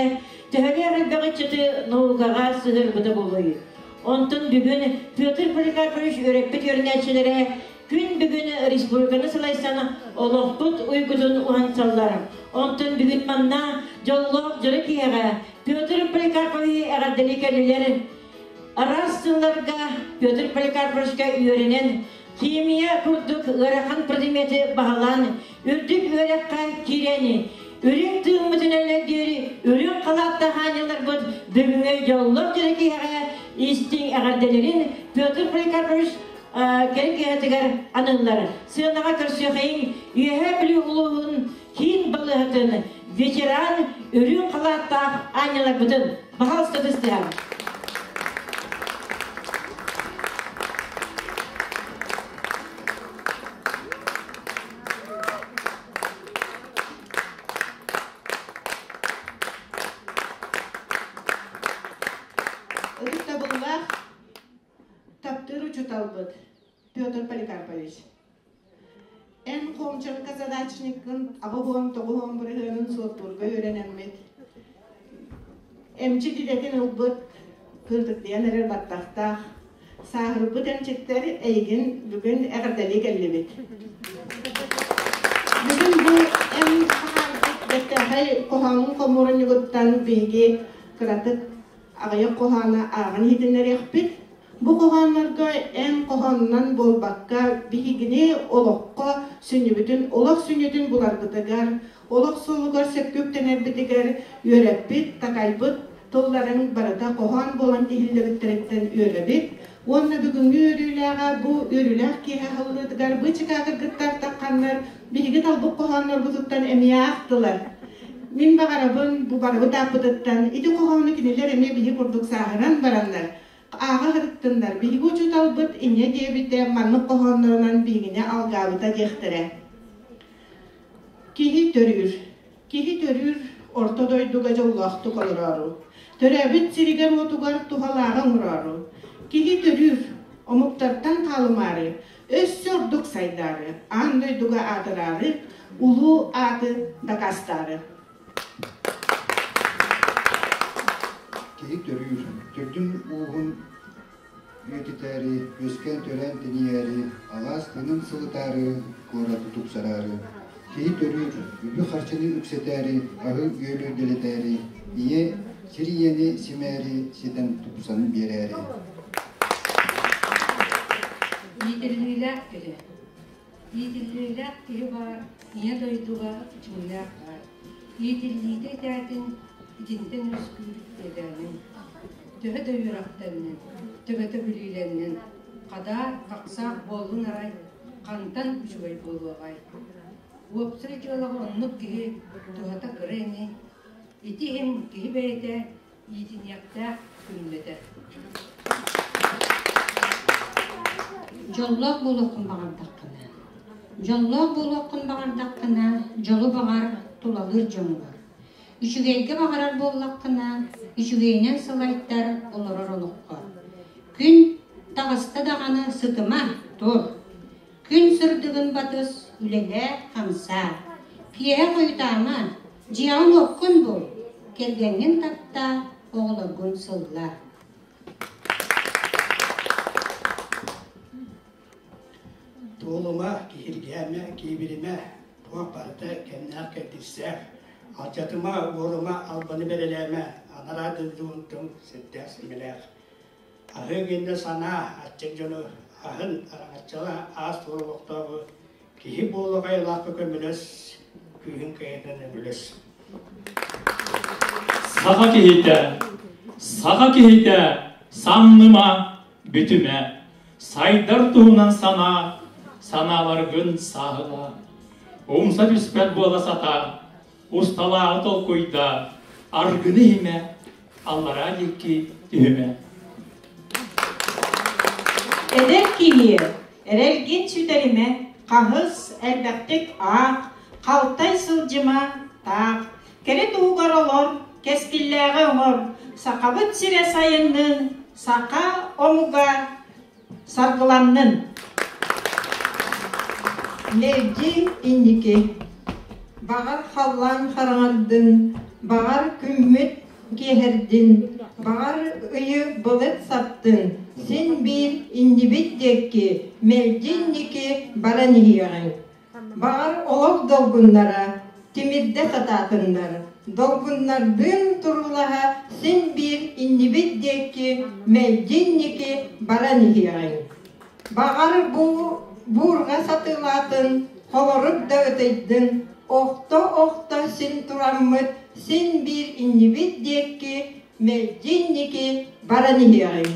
төһөлөөх элбэх ыччаты наукаҕа сыһыарбыта буолуой. Онтон бүгүн Петр Поликарпович үөрэппит үөрэнээччилэрэ Күн бүгүн республиканы салайсан олохпут уйгутун уһансаллар. Онтон бүгүн манна дьоллоох дьоро киһиэхэ Петр Поликарповиһы эҕэрдэлии кэллилэр. Араас сылларга Петр Поликарповичка үөрэнэн, химия курдук ыарахан предмети баһылаан, үрдүк үөрэххэ киирэн, үрүҥ тыыммытын диэри үрүҥ халааттаах аанньаларбыт бүгүҥҥү дьоллоох дьоро киһиэхэ истиҥ эҕэрдэлэрин Петр Поликарпович кэрэ киэһэтигэр аналлар. Сыанаҕа көрсүөхэйиҥ Үөһээ Бүлүү улууһун киин балыыһатын ветеран үрүҥ халааттаах аанньаларбытын баһаалыста тыстыһан. Ытыктабыллаах Таптыыр учууталбыт Петр Поликарпович. Эн Хомченко задачниккын 89 бырыһыанын суоттуурга үөрэнэммит, эмчит идэтин ылбыт, кыырдыктыйан эрэр баттахтаах, сааһырбыт эмчиттэр эйигин бүгүн эҕэрдэлии кэллибит. Бүгүн бу эн таһаарбыт бэртээхэй хоһоонун хомуурунньугуттан биһиги кыратык Аҕыйах хоһоону ааҕан иһитиннэриэхпит. Бу хоһооннорго эн хоһоонунан буолбакка, биһигини олоххо сүнньүбүтүн, олох сүнньүтүн буларбытыгар, олох суолугар сөпкө үктэнэрбитигэр үөрэппит, такайбыт тылларыҥ барыта хоһоон буолан тиһиллибиттэриттэн үөрэбит. Уонна бүгүҥҥү үөрүүлээҕэ бу үөрүүлээх киэһэ аһыллыытыгар быычыкаа кыргыттар тахханнар биһиги талбыт хоһооннорбутуттан эмиэ аахтылар. Мин баҕарабын бу барыбыт ааппытыттан ити хоһоону кинилэр эмиэ биһи курдук сааһыран бараннар ааҕа сырыттыннар. Биһиги учууталбыт инньэ диэбитэ маннык хоһооннорунан биһигини алгаабыта диэхтэрэ. Киһи төрүүр. Киһи төрүүр орто дойдуга дьоллоохтук олороору, төрөөбүт сиригэр-уотугар туһалааҕы оҥороору, киһи төрүүр, омуктартан хаалымаары, өссө ордук сайдаары, аан дойдуга аатыраары, улуу ааты дакаастаары. Киһи төрүүр, төрдүн ууһун үйэтитээри, үөскээн-төрөөн тэнийээри, алаас тыынын сылытаары, куораты тупсараары, киһи төрүүр, үбү-харчыны үксэтээри, аһы-үөлү дэлэтээри, ийэ сир ийэни симээри, ситэн тупсан биэрээри. Иитиллиилээх киһи. Иитиллиилээх киһи баар, ийэ дойдуга дьиҥнээх баар. Иитиллиитэ итээтин, итинтэн үөскүүр иэдээнин. Төһө да үөрэхтэннин, төбөтө бүлүүлэннин, хадаар, хахсаах буоллун арай, хантан үчүгэй буолуоҕай? Уопсай дьыалаҕа оннук киһи туһата кыра ини. Ити иһин киһи бэйэтэ иитиниэхтээх күннэтэ. Дьоллоох буолуоххун баҕардаххына, дьоллоох буолуоххун баҕардаххына, дьолу баҕар тулалыыр дьоҥҥор. Үчүгэйгэ баҕарар буоллаххына, үчүгэйинэн салайтар олорор олоххор. Күн таҕыста даҕаны сытыма, тур. Күн сырдыгын батыс, үлэлээ, хамсаа. Киэһэ хойутаама, дьиэҕин-уоккун бул, кэргэҥҥин таптаа, оҕолоргун сыллаа. Туолума, киһиргээмэ, киибиримэ, туох барыта кэмнээх кэрдиистээх. Алдьатыма, уорума, албаны бэрэлээмэ, анараа дойдугун тыҥ сирдээх симэлээх. Аһыы гиннэ санаа, аччык дьону аһын араҥаччыла аас туор олохтооҕу киһи буолуох айылаахха көмөлөс, күүһүн кыайарынан өҥөлөс. Саха киһитэ, саха киһитэ самныма, бүтүмэ, сайдар туһунан санаа, санааларгын сааһылаа. Умса түспэт буола сатаа, усталааҕы толкуйдаа, аргыны иһимэ, аллараа диэки түһүмэ. Эдэр киһи эрэлгин сүтэримэ, хаһыс, элбэхтик аах, халтай сылдьыма, таах, кэрэ туһугар олор, кэскиллээҕи оҥор, Сахабыт сирэ сайыннын, саха омуга саргыланнын. Мэлдьи инники. Баҕар халлаан хараҥардын, баҕар күммүт киэһэрдин, баҕар ыйы былыт саптын, син биир иннибит диэки, мэлдьи инники баран иһиэҕиҥ. Баҕар олох долгуннара тимирдэ сатаатыннар, долгуннардыын туруулаһа син биир иннибит диэки, мэлдьи инники баран иһиэҕиҥ. Баҕар бу буурҕа сатыылаатын, холорук да ытыйдын, охто-охто син тураммыт, син биир иннибит диэки, мэлдьи инники баран иһиэҕиҥ.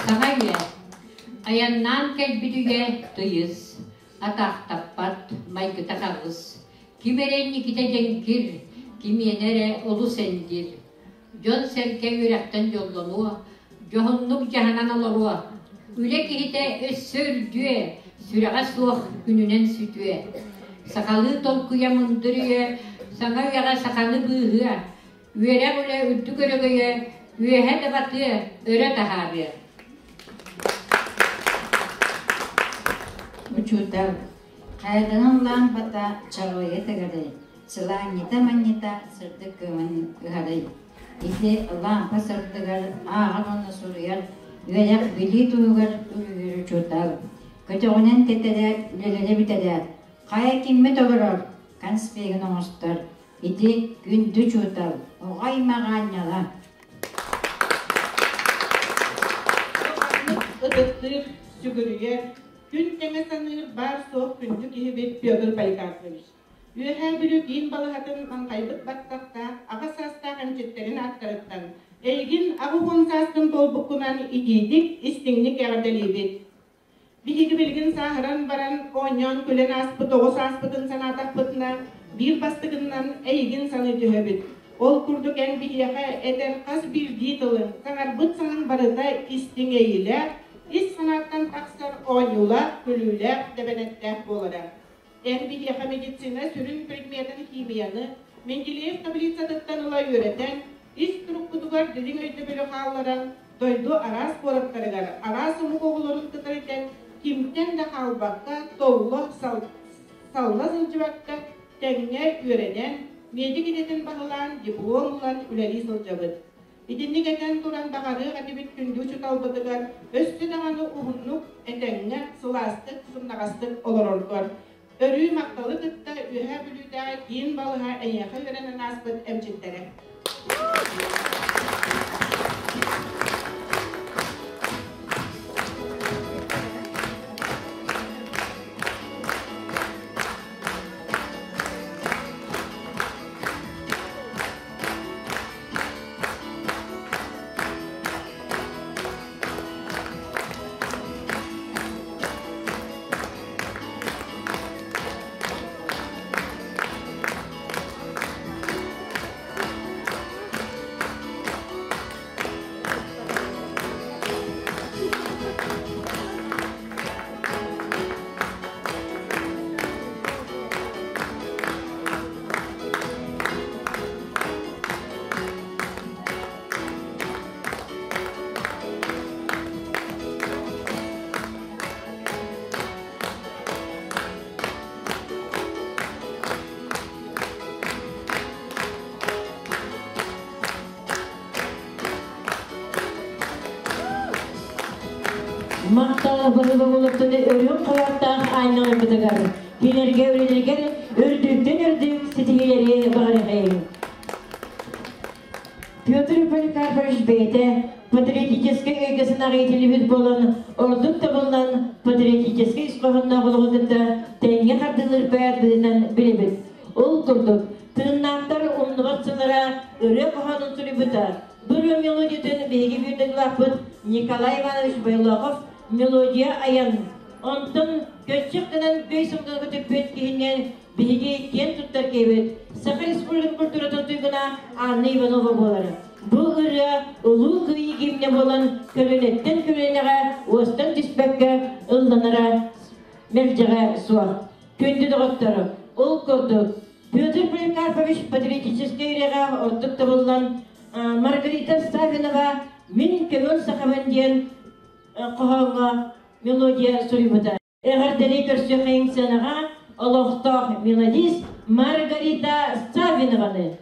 Саҥа үйэ Айаннаан кэлбит үйэ тыйыс, атаахтаппат, майгыта хаҕыс. Ким эрэ инникитэ дьэҥкир, кимиэнэ эрэ олус эндир. Дьон-сэргэ үөрэхтэн дьоллонуо, дьоһуннук дьаһанан олоруо. Үлэ киһитэ өссө үрдүө, сүрэҕэ суох күнүнэн сүтүө. Сахалыы толкуйа мындыр үйэ, саҥа үйэҕэ саханы быыһыа. Үөрэх үлэ үрдүк өрөгөйө, үөһэ да батыа, өрө таһаарыа. Учуутал, хайатынан лаампата чаҕылыйа тыгарый, сылаанньыта-манньыта сырдык кыымын ыһарый. Ити лаампа сырдыгар ааҕар уонна суруйар үөрэх билии туһугар үлүһүйэр учуутал. Көтөҕүнэн тэтэрээт үлэлэрэ бүтэрээт, хайа киммит олорор, конспегын оҥостор. Ити күндү учуутал, оҕо аймаҕа анньала. Ытыктыыр, сүгүрүйэр, күн тэҥэ саныыр баар-суох күндү киһибит Петр Поликарпович. Үөһээ Бүлүү киин балаһатын маҥхайбыт баттахтаах аҕа саастаах эмчиттэрин ааттарыттан эйигин 80 сааскын туолбуккунан итиитик, истиҥник эҕэрдэлиибит. Биһиги билигин сааһыран баран оонньоон-күлэн ааспыт оҕо сааспытын санаатахпытына, биир бастакыннан эйигин саныы түһэбит. Ол курдук эн биһиэхэ этэр хас биирдии тылыҥ, саҥарбыт саҥаҥ барыта истиҥ эйиилээх, ис санааттан тахсар оонньуулаах, күлүүлээх, тэбэнэттээх буолара. Эн биһиэхэ медицина сүрүн предметин химияны Менделеев таблицатыттан ыла үөрэтэн, ис туруккутугар дириҥ өйдөбүлү хаалларан, дойду араас куораттарыгар араас омук оҕолорун кытары тэҥ кимтэн да хаалбакка, толло, салла сылдьыбакка тэҥҥэ үөрэнэн, медик идэтин баһылаан, диплом ылан үлэлии сылдьабыт. Итинник этэн туран баҕарыах этибит күндү учууталбытыгар өссө даҕаны уһуннук, этэҥҥэ, сылаастык, сымнаҕастык олороргор. Өрүү махталы кытта Үөһээ Бүлүүтээҕи киин балыһа эйиэхэ үөрэнэн ааспыт эмчиттэрэ. Махтал баһыыба булуктуну өрүн халааттаах аанньаларбытыгар, кинилэргэ үлэлэригэр үрдүктэн үрдүк ситиһиилэри баҕарыахайыҥ. Петр Поликарпович бэйэтэ патриотическай өйгө-санааҕа иитиллибит буолан, ордук табыллан патриотическай ис хоһоонноох олоҕу кытта тэҥҥэ хардыылыыр поэт быһыытынан билэбит. Ол курдук, тыыннаахтар умнубат сыллара ырыа хоһоонун суруйбута. Бу ырыа мелодиятын биһиги биир дойдулаахпыт Николай Иванович Бойлохов мелодия айан, онтон көччөх гынан көй сылгыны көтүппүт киһинэн Биһиги киэн туттар киһибит Саха Республикатын культуратын туйгуна Анна Иванова буолар. Бу ырыа Улуу Кыайыы гимнэ буолан көлүөнэттэн көлүөнэҕэ уостан түспэккэ ылланара мэлдьэҕэ суох. Күндү доҕоттор, ол курдук Петр Поликарпович патриотическай ырыаҕа ордук табыллан Маргарита Савинова «Мин көҥүл сахабын» диэн хоһооҥҥо мелодия суруйбута. Эҕэрдэни көрсүөххэйиҥ сыанаҕа олохтоох мелодист Маргарита Саввинованы.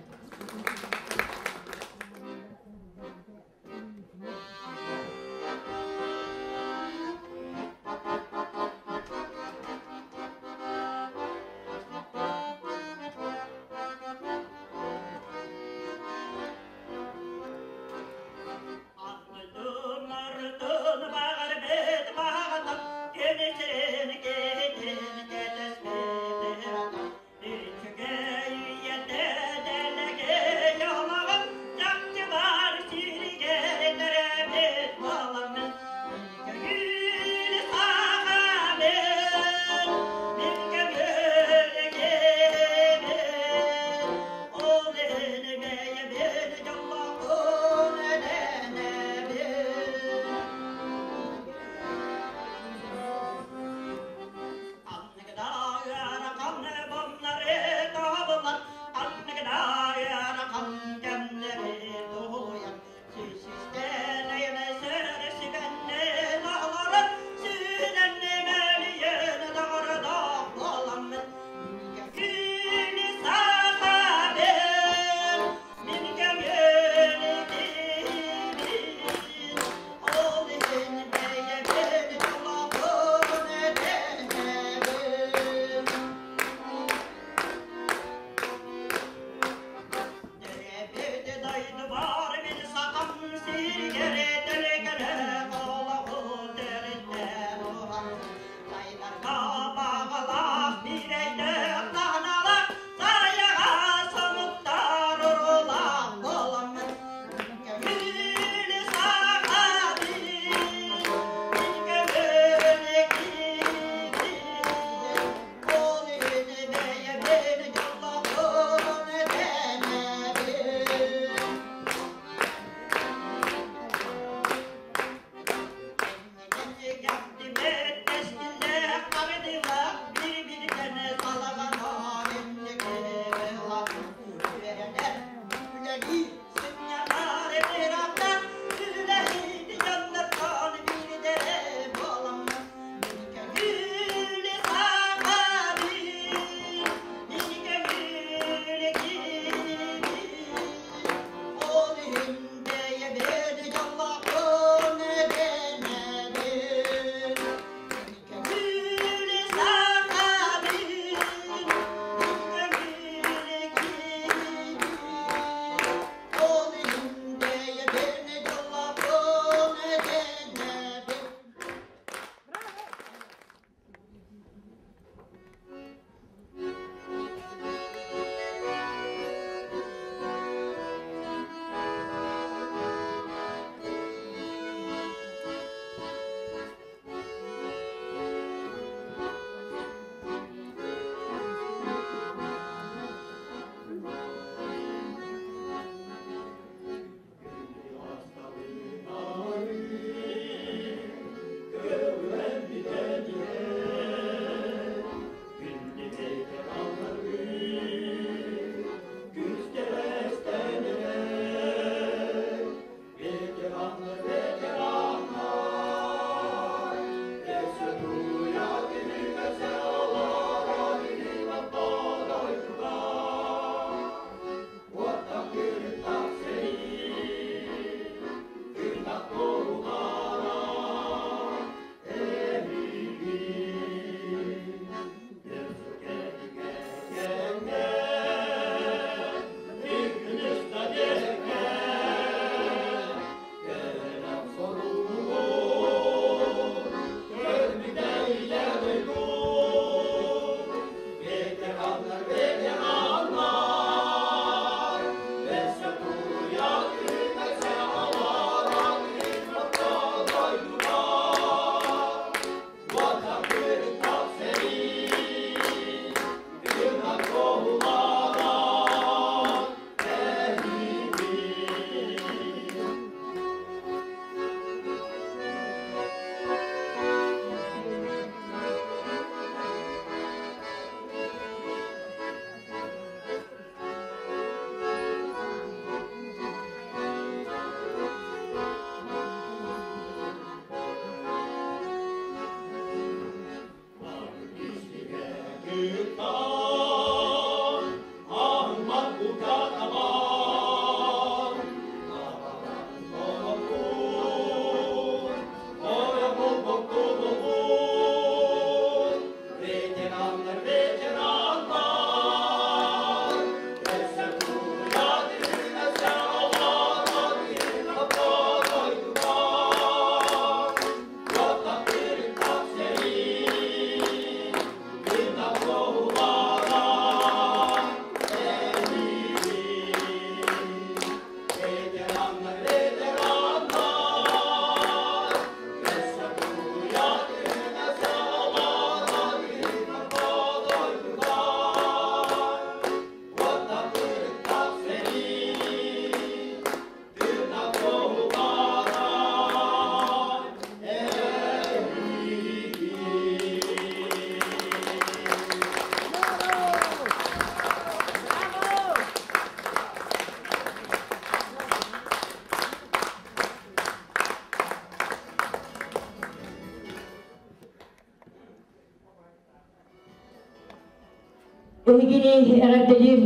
Эһигини эҕэрдэлиир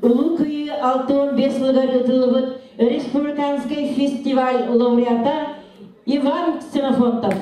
Улуу Кыйыы 65 сылыгар ыытыллыбыт республиканскай фестиваль лауреата Иван Ксенофонтов.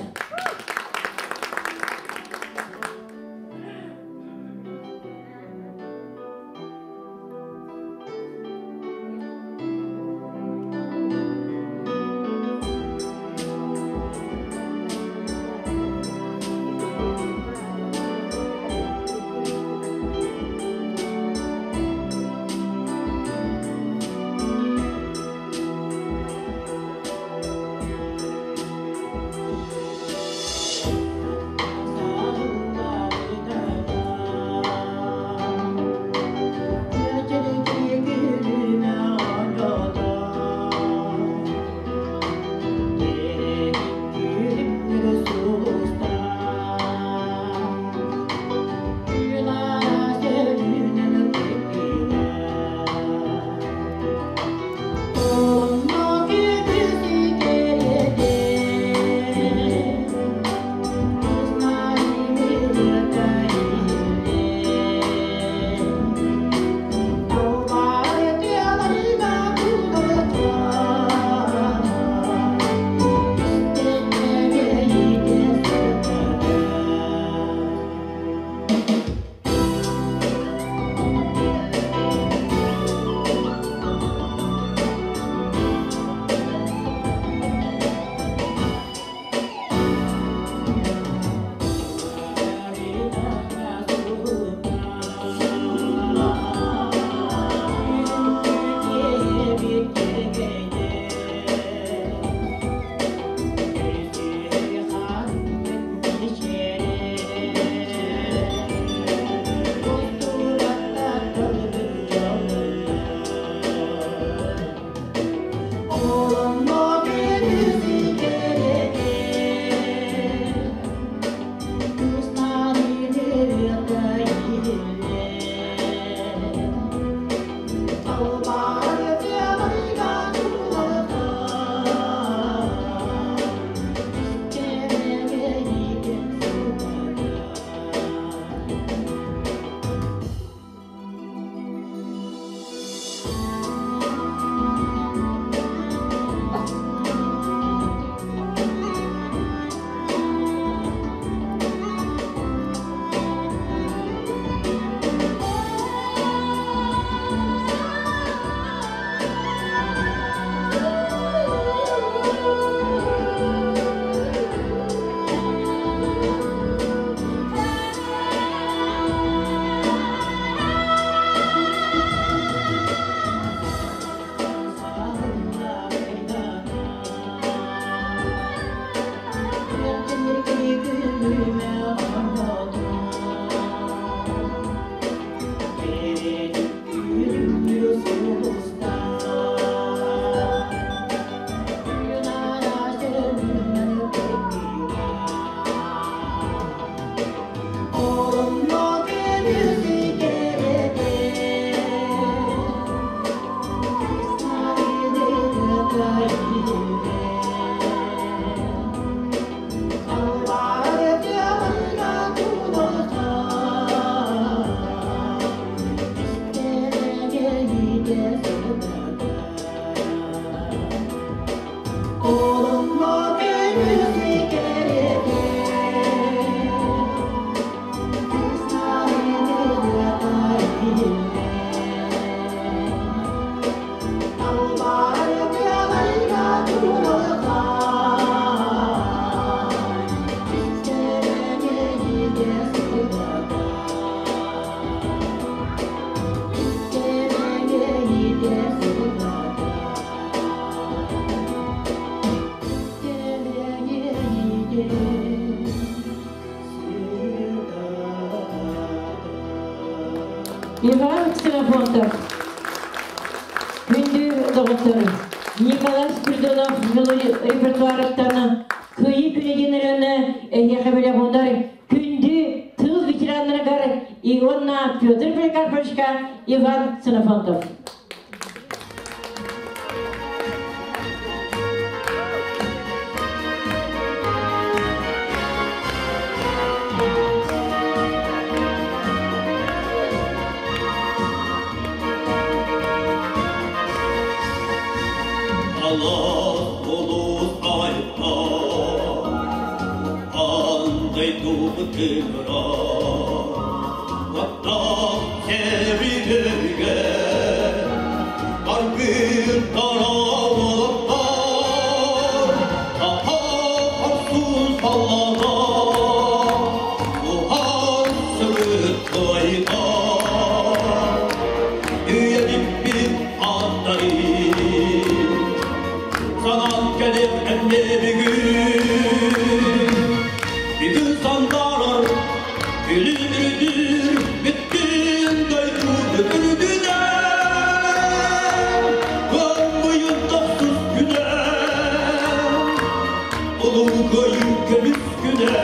Иван Ксенофонтов, күндү доҕоттор, Николай Спиридонов репертуарыттан Кыайыы күнэ диэн ырыаны эһиэхэ бэлэх күндү тыл ветераннарыгар уонна Петр Поликарповичка Иван Ксенофонтов. Алас улус айта, Андай тубытыра, Ваттап серилерге, Аргыр таравалаттар, Тапа саллана, Ухан сырыт айта, Üyelip atları, Sanan gelip emme bir gün, Bir gün sandarar, Gülürdür, bütün daydı götürdüler. Varmıyın tatsız güne, Ulu koyu kömüs güne.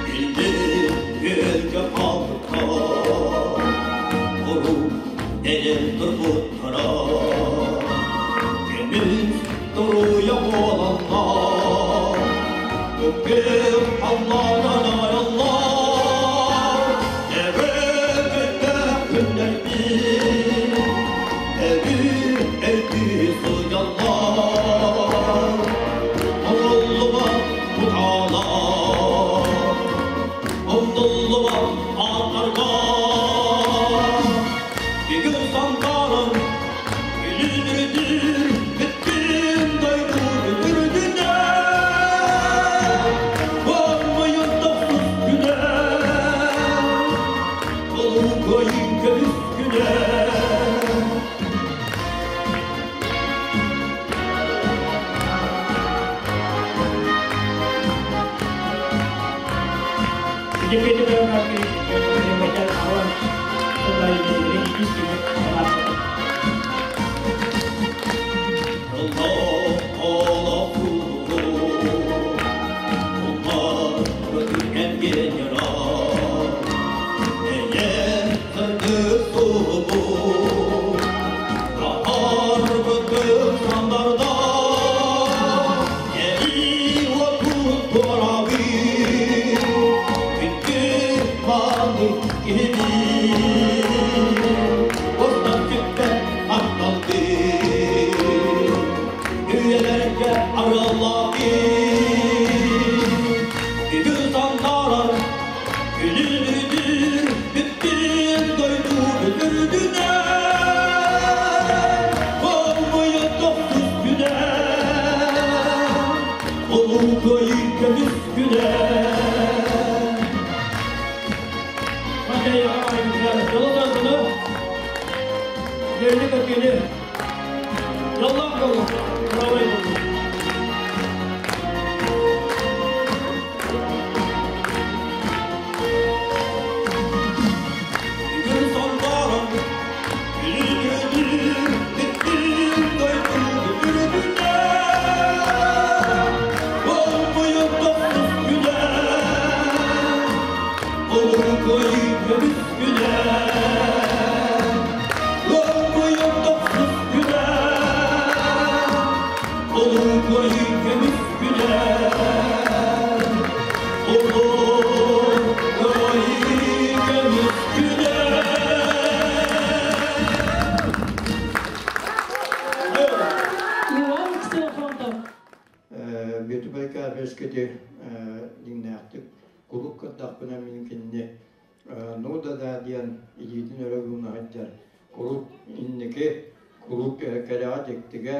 Bildi gölge alta, Koru elin turbutara, Gümüş duruya olanlar, Öpüm Allah'tan Allah, Evet günler bir, Evi evi sıcalar, Oğluma kutalar, Omdulluğa atarga, Bir gün sankarın, Gülürdür, bütün daydı götürdüler. Varmıyın tatsız güne, Kolu koyun kömüs güne. Jadi itu kami membaca awan kembali di sini. Allah Allah Onlar engen yara, Eğer sırdı su Kahar bıktım sandarda, Yeri vakut torabi, Bitti mandı gibi, Ostan kütte aktaldı, Üyelerge aralabi, Bir gün sandarar, Gülürdür, bütün doydu götürdüler. Olmuyor topsuz güne, Olu koyu kömüs güne. Hadi ya, yolu döndünü. Yerini kötüğünü. Yoldan kolu. Bravo edin. Bir gün sandarar, Gülürdür, bütün doydu götürdüler. Olmuyor topsuz güne, Olu koyu kömüs güne. Olmuyor topsuz güne, Olu koyu kömüs güne. Olu koyu kömüs güne. Иван Ксенофонтов. Бетубай кабескети диңнәхтик кулук кырдахпына минкинне ну да да диэн илиитин өрө гунаһыджар кулук инники кулук кэлэҕэ дьиктигэ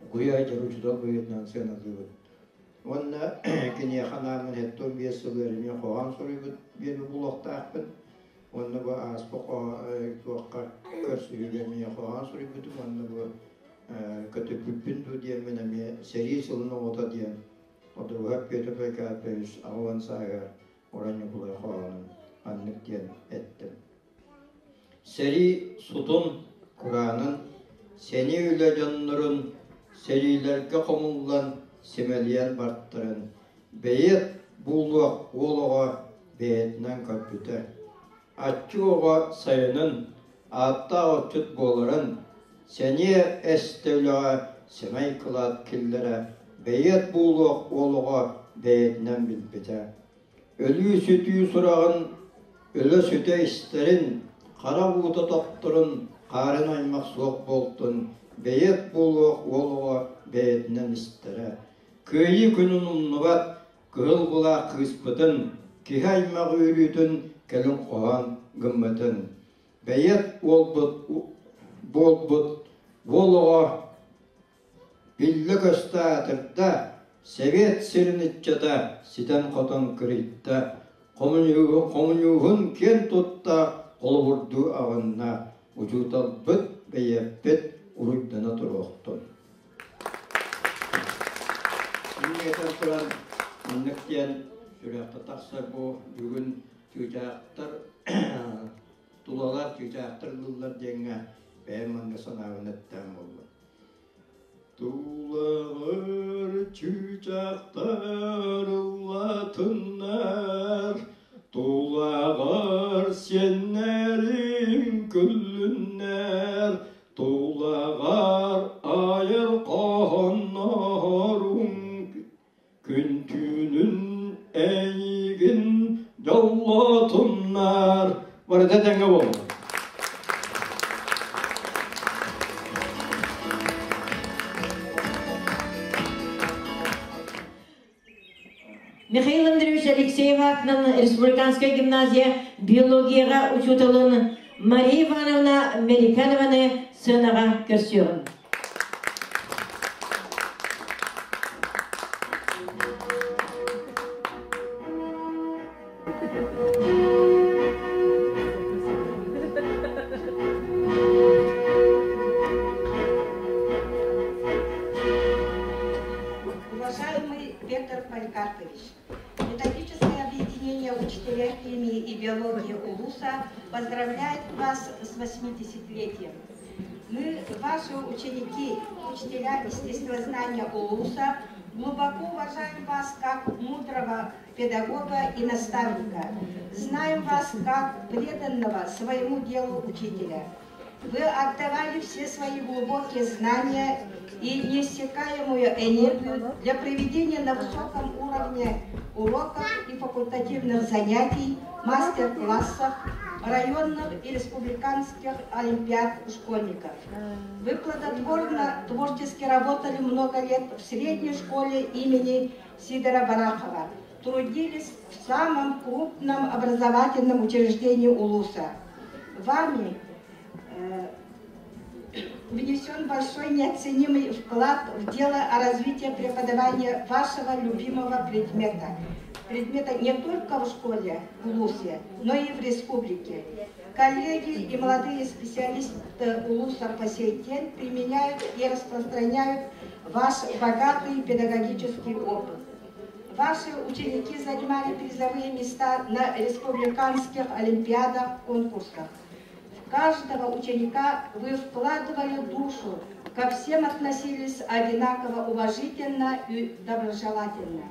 угуйа жаручудал быйытынан сыанадыыбыт. Онна киниэханаамын хеттон биэс сылыарыме хоҕан суруйбут биэби булуохтаахпын. Онна бу ааспа туохха көрсүһүгэ миэ хоҕан суруйбутум. Онна бу көтөппүппүн ду диэн эмиэ сэрии сылын оҕото диэн Одуруһа Петр Прокопьевич аҕылан сааһыгар Оранньукулай хоһоонун аннык диэн эттим. Сэрии сутун, кураанын, сэни үлэ дьоннорун сэриилэргэ хомуллан симэлийэн бартарын бэйиэт буулуох уол оҕо бэйэтинэн көрбүтэ. Аччык оҕо сайынын ааттаах отчут буоларын, сэниэ эстэ үлэҕэ сэмэй кылаат киллэрэ бэйиэт буулуох уол оҕо бэйэтинэн билбитэ. Өлүү-сүтүү сураҕын өлө-сүтэ истэрин, хара уута тохторун, хаарын аймах суох буолтун, бэйиэт буолуох уол оҕо бэйэтинэн истэрэ. Кыайыы күнүн умнубат кыһыл былаах кыыспытын, киһи аймах үөрүүтүн кэлин хоһоон гыммытын. Бэйиэт уолбут буолбут уол оҕо Биллэ-көстө аатырда, Сэбиэт сирин ыччата ситэн-хотон кырыйда, хомуньууһун киэн тутта холобурдуу аҕынна, учууталбыт, бэйиэппит уруйдана туруохтун. Этэн туран, маннык диэн сүрэххэ тахсар бу бүгүн чыычаахтар тулалар чыычаахтар ыллылар диэҥҥэ бэйэм манна санаабын эттээн буоллум. Тулаҕыр чыычаахтар ыллатыннар, Тулаҕар сиэннэрим күллүннэр, Тулаҕар айар хоһоонноруҥ Күн түүнүн эйигин дьоллотуннар. Барыта тэҥҥэ буолла. Михаил Андреевич Алексеев аатынан Республиканскай гимназия биологияҕа учууталын Мария Ивановна Мериканованы сыанаҕа көрсүөҕүм. Уважаемый Петр Поликарпович, Методическое объединение учителей химии и биологии УЛУСа поздравляет вас с 80-летием. Мы, ваши ученики, учителя естествознания УЛУСа, глубоко уважаем вас как мудрого педагога и наставника. Знаем вас как преданного своему делу учителя. Вы отдавали все свои глубокие знания и неиссякаемую энергию для проведения на высоком уровне уроков и факультативных занятий, мастер-классов, районных и республиканских олимпиад школьников. Вы плодотворно творчески работали много лет в средней школе имени Сидора Барахова, трудились в самом крупном образовательном учреждении Улуса. Вами внесен большой неоценимый вклад в дело о развитии преподавания вашего любимого предмета. Предмета не только в школе, в УЛУСе, но и в республике. Коллеги и молодые специалисты УЛУСа по сей день применяют и распространяют ваш богатый педагогический опыт. Ваши ученики занимали призовые места на республиканских олимпиадах, конкурсах. В каждого ученика вы вкладывали душу, ко всем относились одинаково уважительно и доброжелательно.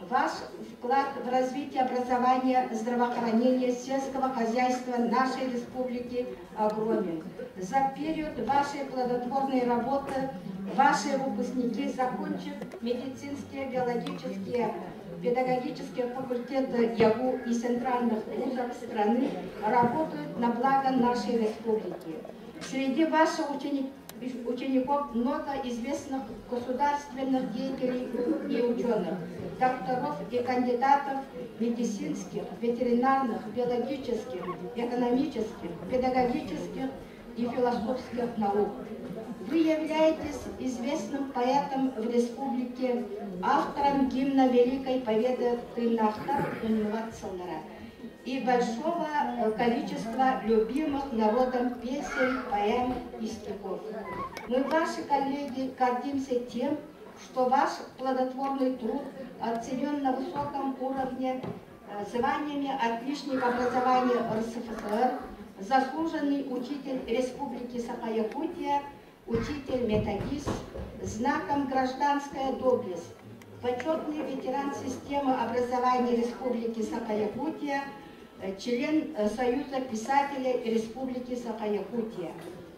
Ваш вклад в развитие образования, здравоохранения, сельского хозяйства нашей республики огромен. За период вашей плодотворной работы ваши выпускники, закончив медицинские, биологические, педагогические факультеты ЯГУ и центральных вузов страны, работают на благо нашей республики. Среди ваших учеников много известных государственных деятелей и ученых, докторов и кандидатов медицинских, ветеринарных, биологических, экономических, педагогических и философских наук. Вы являетесь известным поэтом в республике, автором гимна Великой Победы Тыннахтар Уннуват и большого количества любимых народом песен, поэм и стихов. Мы, ваши коллеги, гордимся тем, что ваш плодотворный труд оценен на высоком уровне званиями отличника образования РСФСР, заслуженный учитель Республики Саха-Якутия, учитель-методист, знаком «Гражданская доблесть», почетный ветеран системы образования Республики Саха-Якутия, член Союза писателей Республики Саха-Якутия,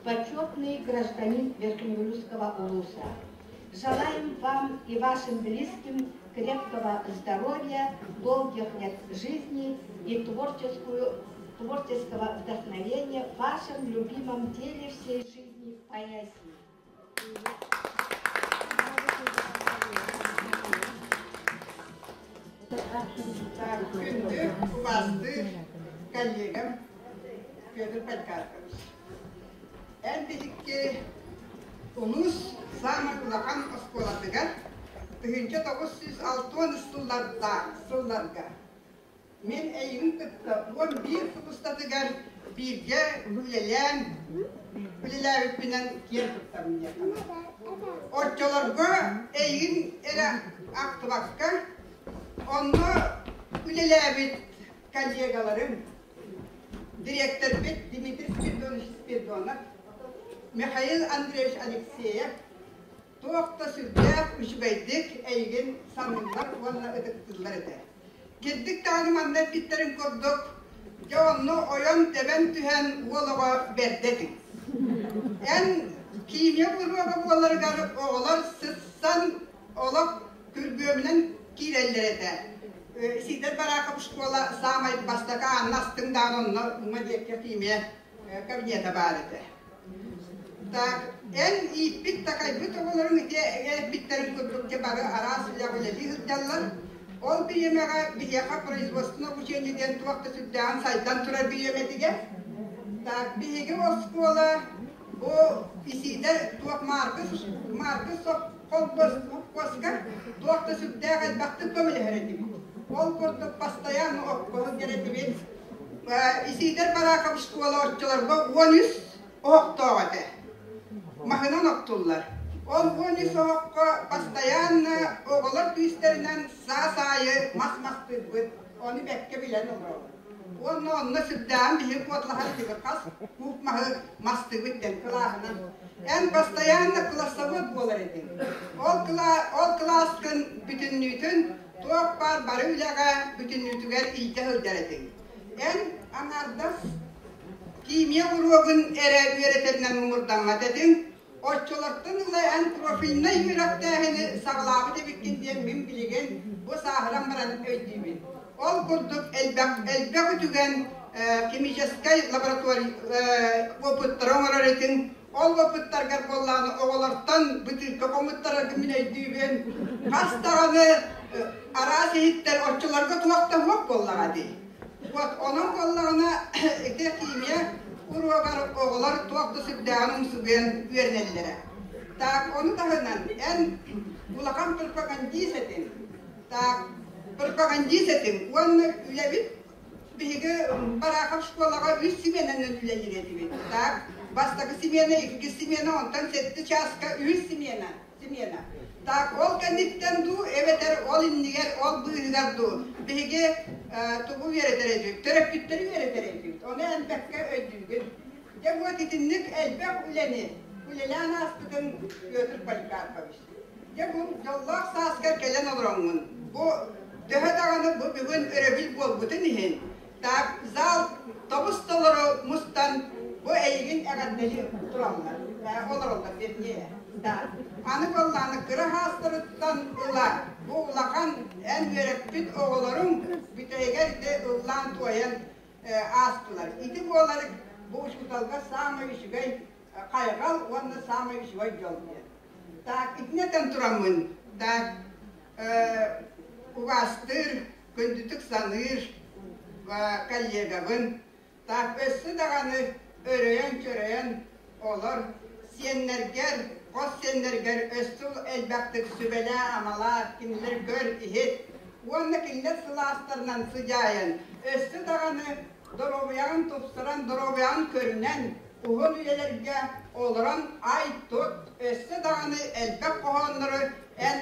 почетный гражданин Верхневилюйского улуса. Желаем вам и вашим близким Крепкого здоровья, долгих лет жизни и творческую, творческого вдохновения в вашем любимом деле всей жизни – поэзии. Күндү убаастыыр коллегам Петр Поликарпович. Эн биһикки улуус саамай улахан оскуолатыгар 1960 сылларга мин эйигин кытта 11 сыл устатыгар бииргэ үлэлээн үлэлээбиппинэн киэн туттабын диэххэ. Оччолорго эйигин эрэ ахтыбакка, онно үлэлээбит коллегаларым, дириэктэрбит Дмитрий Спиридонович Спиридонов, Михаил Андреевич Алексеев туох да сүрдээх үчүгэйдик эйигин саныыллар уонна ытыктыыллар этэ. Кирдик даҕаны манна эппиттэрин курдук, дьэ онно ойон-тэбэн түһэн уол оҕо бэрдэ этиҥ. Эн химия уруога буоларыгар оҕолор сыссан олох күргүөмүнэн киирэллэр этэ. Сидор Барахов школа саамай бастакы аанна астыҥ даҕаны онно уҥа диэкки химия кабинета баар этэ. Так, эн ииппит-такайбыт оҕолоруҥ ити эппиттэрин курдук дьэ бары араас үлэҕэ үлэлии сылдьаллар. Ол бириэмэҕэ биһиэхэ производственное обучение диэн туох да сүрдээҕин сайдан турар бириэмэтигэр. Так, биһиги оскуола бу исиитэ туох Маркыс Маркыс холкуоска туох да сүрдээх элбэхтик көмөлөһөр этибит. Ол курдук постоянно окко сылдьар этибит. Исиидэр Бараахап школа оччолорго 13 оһохтоох этэ. Маһынан оттуллар. Ол 13 оһоххо постоянно оҕолор күүстэринэн саас аайы мас мастыырбыт. Ону бэккэ билэн олоробут. Уонна онно сүрдээҕин биһиги куоталаһар этибит хас кууп маһы мастыыбыт диэн кылааһынан. Эн постоянно классовод буолар этиҥ. Ол, ол кылааскын бүтүннүүтүн туох баар бары үлэҕэ бүтүннүүтүгэр илдьэ сылдьар этиҥ. Эн аҥаардас химия уруогун эрэ үөрэтэринэн муҥурдаммат этиҥ, оччолортон ыла эн профильнай үөрэхтээһини саҕалаабыт эбиккин диэн мин билигин бу сааһыран баран өйдүүбүн. Ол курдук элбэх элбэх үтүгэн химическэй лаборатория опыттары оҥорор этиҥ, Ол опыттаргар буоллаҕына оҕолортон бытыыкка хомуттараргын мин өйдүүбүн. Хас даҕаны араас иһиттэр оччолорго туох да суох буоллаҕа дии. Вот онон буоллаҕына ити химия уруогар оҕолор туох да сүрдээҕин умсугуйан үөрэнэллэрэ. Так, ону таһынан эн улахан пропагандист этиҥ. Так, пропагандист этиҥ уонна үлэбит Биһиги Барахов школаҕа үс симиэнэнэн үлэлиир этибит. Так, бастакы симиэнэ, иккис симиэнэ, онтон сэттэ чааска үһүс симиэнэ. Симиэнэ. Так, ол кэнниттэн дуу, эбэтэр ол иннигэр, ол быыһыгар дуу, биһиги тугу үөрэтэр этибит? Төрөппүттэри үөрэтэр этибит. Ону элбэххэ өйдүүгүн. Дьэ, вот итинник элбэх үлэни үлэлээн ааспытын Петр Поликарпович. Дьэ бу дьоллоох сааскар кэлэн олороҥҥун, бу төһө даҕаны бу бүгүн өрөбүл буолбутун иһин, так зал тобус толору мустан бу эйигин эҕэрдэлии тураллар, олороллор вернее. Да. Аны буоллаҕына кыра саастарыттан ыла бу улахан эн үөрэппит оҕолоруҥ бүтэһигэр ити ыллаан-туойан аастылар. Ити буолар бу учууталга саамай үчүгэй хайҕал уонна саамай үчүгэй дьол диэн. Так, итинэ этэн тураммын, так, убаастыыр, күндүтүк саныыр коллегабын, так, өссө даҕаны өрөйөн-чөрөйөн олор, сиэннэргэр, хос сиэннэргэр өссө элбэхтик сүбэлээ-амалаа, кинилэр көр, иһит уонна кинилэр сылаастарынан сыдьаайан, өссө даҕаны доруобуйаҕын тупсаран, доруобуйаҕын көрүнэн, уһун үйэлэргэ олорон ай-тут, өссө даҕаны элбэх хоһооннору эн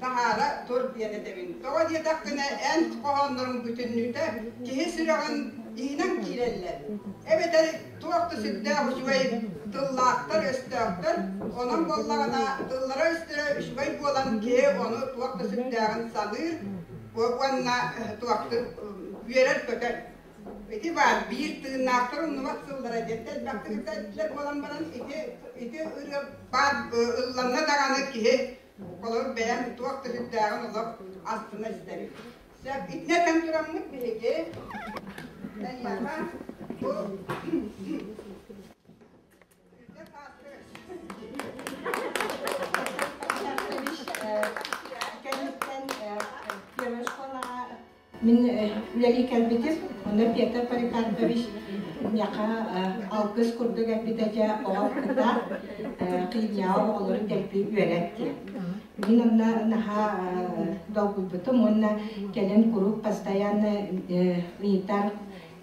таһаара тур диэн этэбин. Тоҕо диэтэххинэ, эн хоһоонноруҥ бүтүннүүтэ киһи сүрэҕин иһинэн киирэллэр. Эбэтэр туох да сүрдээх үчүгэй тыллаахтар-өстөөхтөр, онон буоллаҕына тыллара-өстөрө үчүгэй буолан киһи ону туох да сүрдээҕин саныыр уонна туохтур үөрэр-көтөр. Ити баар биир тыыннаахтар умнубат сыллара диэн элбэхтик этэллэр буолан баран ити ити ырыа баар ылланна даҕаны киһи холобур бэйэм туох да сүрдээҕин олох астына истэбит. Сөп, итинэ этэн тураммыт биһиги эйиэхэ бу Кэнниттэн первая школаҕа мин үлэлии кэлбитим. Онно Петр Поликарпович миэхэ алгыс курдук эппитэ дьэ оҕо кытаат кыймыйаҕа оҕолорун дэлби үөрэт диэн. Мин онно наһаа долгуйбутум уонна кэлин куруук постоянно ыйытар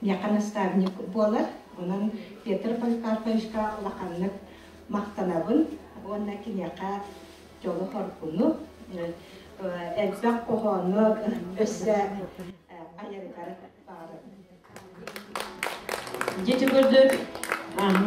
миэхэ наставник буолар. Онон Петр Поликарповичка улаханнык махтанабын уонна киниэхэ дьолу-соргуну, элбэх хоһоону өссө айарыгар баҕарабын. Дьити курдук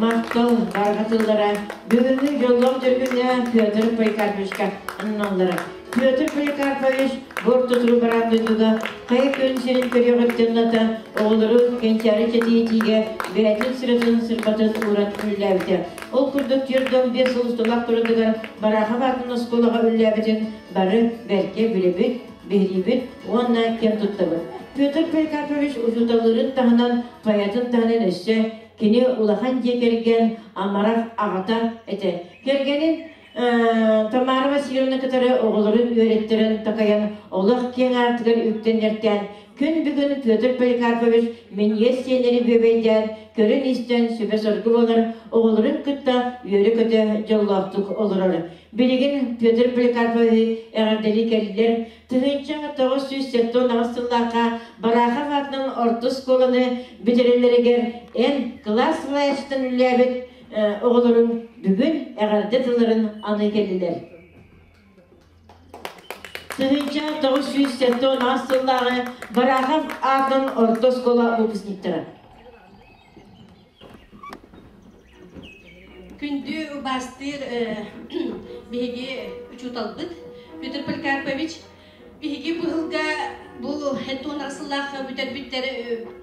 махтал барҕа тыллара бүгүҥҥү дьоллоох дьөргүнэ Петр Поликарповичка ананаллара. Петр Поликарпович бу ортотуру бараан дойдуга хайа күн сирин көрүөҕүттэн ылата оҕолору кэнчээри чэтиитиигэ бэйэтин сыратын сырбатын ууран үллээбитэ. Ол курдук 45 сыл усталаах турарыгар Барахов аатын оскуолаҕа үллээбитин бары бэркэ билэбит, биһириибит уонна киэн туттабыт. Петр Поликарпович учууталлыырын таһынан, поэтын таһынан өссө кини улахан дьиэ кэргэн амарах аҕата этэ. Кэргэнин Тамара Васильевна кытары оҕолорун үөрэттэрэн такайан олох киэҥ аартыгар үктэннэртээн күн бүгүн Петр Поликарпович минньигэс сиэннэри бүөбэйдээн көрөн-истэн сүбэ-соргу буолар оҕолорун кытта үөрэ-көтө дьоллоохтук олорор. Билигин Петр Поликарповиһы эҕэрдэлии кэллилэр. 1978 сыллаахха Барахов аатынан орто оскуоланы бүтэрэллэригэр эн кылаас салайааччытын үлэлээбит оҕолорум бүгүн эҕэрдэ тылларын аны кэллилэр. 1978 сыллааҕы Барахов аатынан орто оскуола выпускниктара. Күндү убаастыыр биһиги учууталбыт Петр Поликарпович биһиги быһылга бу хеттуон сыллаах бүтэрбиттэр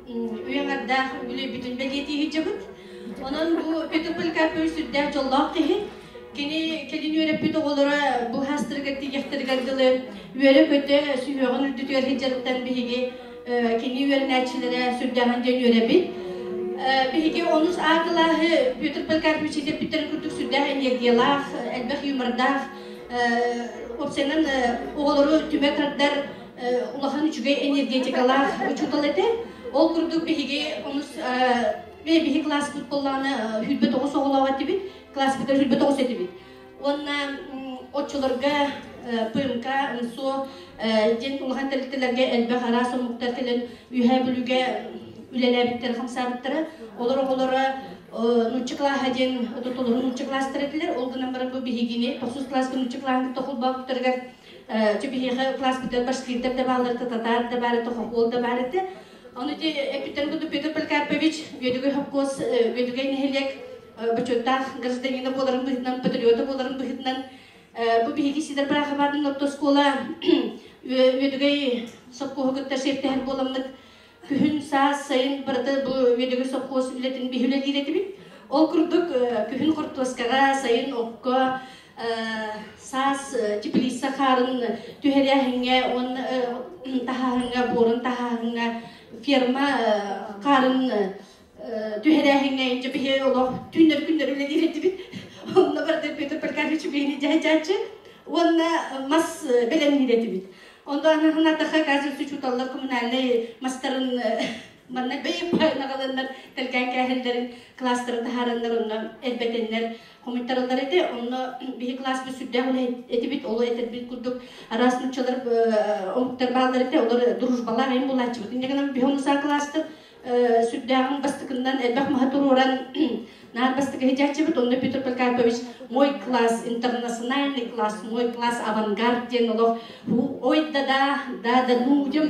үйэҥардаах үбүлүөйбүтүн бэлиэтии сылдьабыт. Онон бу Петр Поликарпович сүрдээх дьоллоох киһи. Кини кэлин үөрэппит оҕолоро бу хаастарыгар тиийиэхтэригэр дылы үөрэ-көтө сүһүөҕүн үрдүтүгэр сылдьарыттан биһиги кини үөрэнээччилэрэ сүрдээҕин диэн үөрэбит. Биһиги онус А кылааһы Петр Поликарпович итэппиттэрин курдук сүрдээх энергиялаах, элбэх юмордаах, уопсайынан оҕолору түмэ тардар улахан үчүгэй энергетикалаах учуутал этэ. Ол курдук биһиги онус биһи класспыт буоллаҕына 29 оҕолоох этибит, класспытыгар 29 этибит. Уонна оччолорго ПМК, НСО диэн улахан тэрилтэлэргэ элбэх араас омуктар кэлэн Үөһээ Бүлүүгэ үлэлээбиттэрэ, хамсаабыттара. Олор оҕолоро нуучча кылааһа диэн толору нуучча кылаастара этилэр. Ол гынан баран бу биһигини тохсус кылааска нуучча кылааһын кытта холбообуттарыгар чэ биһиэхэ класспытыгар башкирдар да бааллар, татаар да баар этэ, хохуол да баар этэ. Ону ити эппиттэрин курдук Петр Поликарпович Үөдүгэй хопкуос Үөдүгэй нэһилиэк бочуоттаах гражданина буоларын быһыытынан, патриота буоларын быһыытынан бу биһиги Сидор Бараховатын орто оскуола Үөдүгэй сопхуоһу кытта шефтэһэр буоламмыт күһүн, саас, сайын барыта бу Үөдүгэй сопхуос үлэтин биһи үлэлиир этибит. Ол курдук күһүн хортуоскаҕа, сайын окко, саас теплица хаарын түһэрээһиҥҥэ уонна таһааһыҥҥа, буорун таһааһыҥҥа, ферма хаарын түһэрээһиҥҥэ инчэ биһи олох түүннэр күннэр үлэлиир этибит. Онно барда Петр Поликарпович биһини дьаһайдьааччы уонна мас бэлэмниир этибит. Онно анаһынатаха оказывается учууталлар коммунальнай мастарын манна бэйэ наҕаланнар тэлгээн кээһэллэрин класстары таһаараннар онно элбэтэннэр хомуйтараллар этэ. Онно биһи класспыт сүрдээх үлэһит этибит, ол этэрбит курдук араас нууччалар омуктар бааллар этэ, олор дружбалаах эм булааччыбыт. Инньэ гынан биһи онуса класстар сүрдээҕин бастакыннан элбэх маһы туруоран наар бастакы иһдьээччибит. Онно Петр Поликарпович мой класс интернациональный класс, мой класс авангард диэн олох ой да да да да ну диэн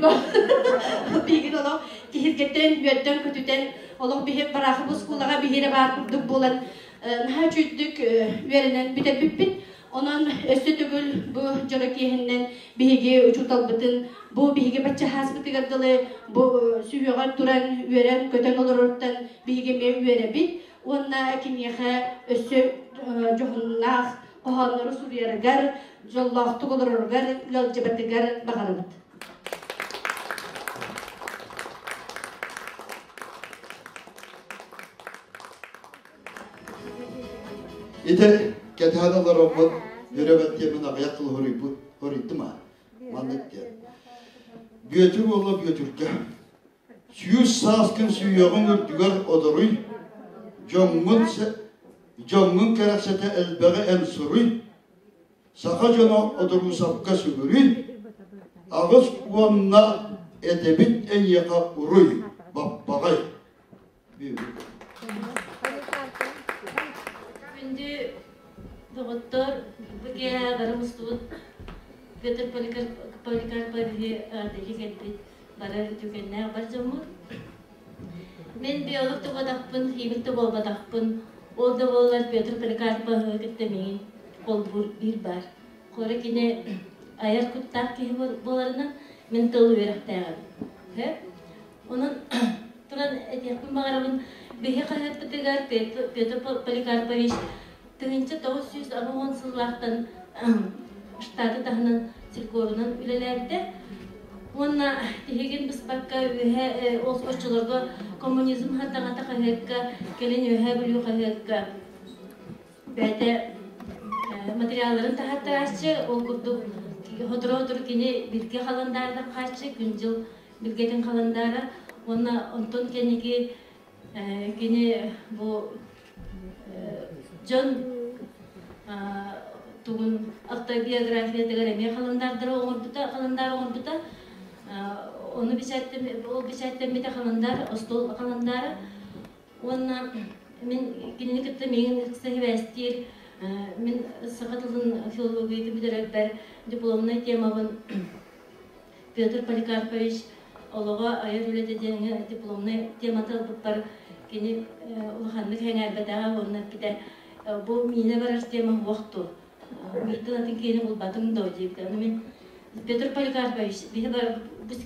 биһигин олох киһиргэтэн үөрдэн көтүтэн олох биһи Барахов оскуолаҕа биһиэрэ баар курдук буолан наһаа үчүгдүк үөрэнэн бүтэрбиппит. Онон өссө төгүл бу дьоро киэһиннэн биһиги учууталбытын бу биһиги баччаһааспытыгар дылы бу сүһүөҕэр туран үөрэн-көтөн олороруттан биһиги эмиэ үөрэбит уонна киниэхэ өссө дьоһуннаах Хоһооннору суруйарыгар, дьоллоохтук олороругар, ыалдьыбатыгар баҕарабыт. Ити кэтэһэн олороммут үөрэ диэмин аҕыйах тыл хоруйбут хоруйдум аа маннык диэн. Бүөтүр уола Бүөтүргэ 100 сааскын сүүйэҕиҥ үрдүгэр одоруй, дьоҥҥун дьоҥҥун кэрэхсэтэ элбэҕи эн суруй, саха дьоно одоруусапка сүгүрүй, 80 этэбит эйиэхэ уруй, баппаҕай. Күндү доҕоттор, бу киэһэ бары мустубут Петр Поликарповиһы эҕэрдэлии кэлбит бары үтүкэннээх бар дьоммут. Мин биолог да буолбатахпын, химик да буолбатахпын, ол да буоллар Петр Поликарповиһы кытта миигин холбуур биир баар. Хоро кини айар куттаах киһи буоларынан мин тыл үөрэхтээҕим. Онон туран этиэхпин баҕарабын, биһи хаһыаппытыгар Петр Поликарпович 1980 сыллаахтан штаты таһынан селькорунан үлэлээбитэ. Уонна тиһигин быспакка үөһэ ол оччолорго коммунизм сардаҥата хаһыакка, кэлин Үөһээ Бүлүү хаһыакка бэйэтэ материалларын таһааттарааччы, ол курдук сотору-сотору кини билгэ халандаарынан хааччы, күн-дьыл билгэтин халандаара уонна онтон кэнники кини бу дьон тугун автобиографиятыгар эмиэ халандаардары оҥорбута халандаар оҥорбута ону бэчээттэммитэ ол бэчээттэммитэ халандаар остуол халандаара уонна мин кинини кытта миигин ыкса сибээстиир мин саха тылын филологиятын бүтэрэрбэр дипломнай темабын Петр Поликарпович олоҕо айар үлэтэ диэҥҥэ дипломнай темата ылбыппар кини улаханнык сэҥээрбэтэҕэ уонна эппитэ бу миинэ барар тема суох дуо мииттэн атын киһини булбатыҥ дуо диэбитэ ону мин Петр Поликарпович биһи бу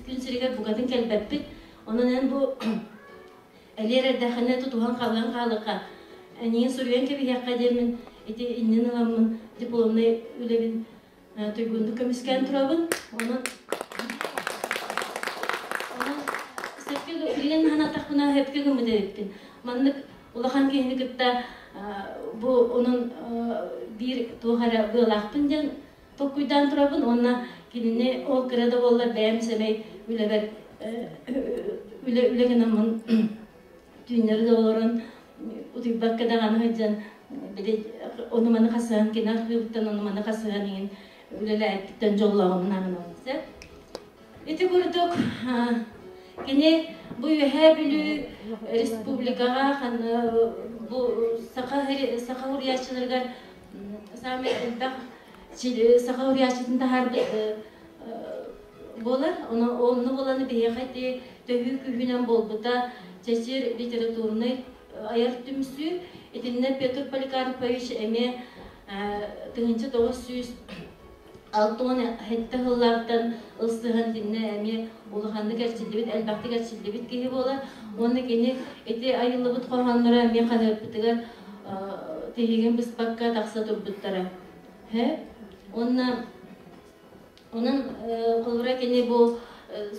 күн сиригэр букатын кэлбэппит онон эн бу элиэр эрдэххинэ тутуһан халыан хаалыахха эйигин суруйан кэбиһиэххэ диэммин ити иннин ыламмын дипломнай үлэбин туйгуннук көмүскээн турабын. Онон онон сөпкө билигин санаатахпына сөпкө гыммыт эбиппин. Маннык улахан киһини кытта бу онон биир туох эрэ быалаахпын диэн толкуйдаан турабын уонна кинини ол кыра да буоллар бэйэм сэмэй үлэбэр үлэ үлэ гынаммын түүннэри да олорон утуйбакка даҕаны сылдьан били ону-маны хасыһан кини архыыбыттан ону-маны хасыһан иҥин үлэлээбиттэн дьоллооҕунан ааҕынабын сөп. Ити курдук кини бу Үөһээ Бүлүү республикаҕа бу саха саха уруйааччыларыгар саамай элбэх саха уруйааччытын таһаарбыт буолар. Ону онно буолан биһиэхэ ити төһүү күүһүнэн буолбута Чэчир литературнай айар түмсүү. Итиннэ Петр Поликарпович эмиэ 1967 сыллаахтан ылсыһан итиннэ эмиэ улаханнык эрчиллибит, элбэхтик эрчиллибит киһи буолар. Уонна кини ити айыллыбыт хоһоонноро эмиэ хаһыаппытыгар тиһигин быспакка тахса турбуттара. Уонна Онон холобура кини бу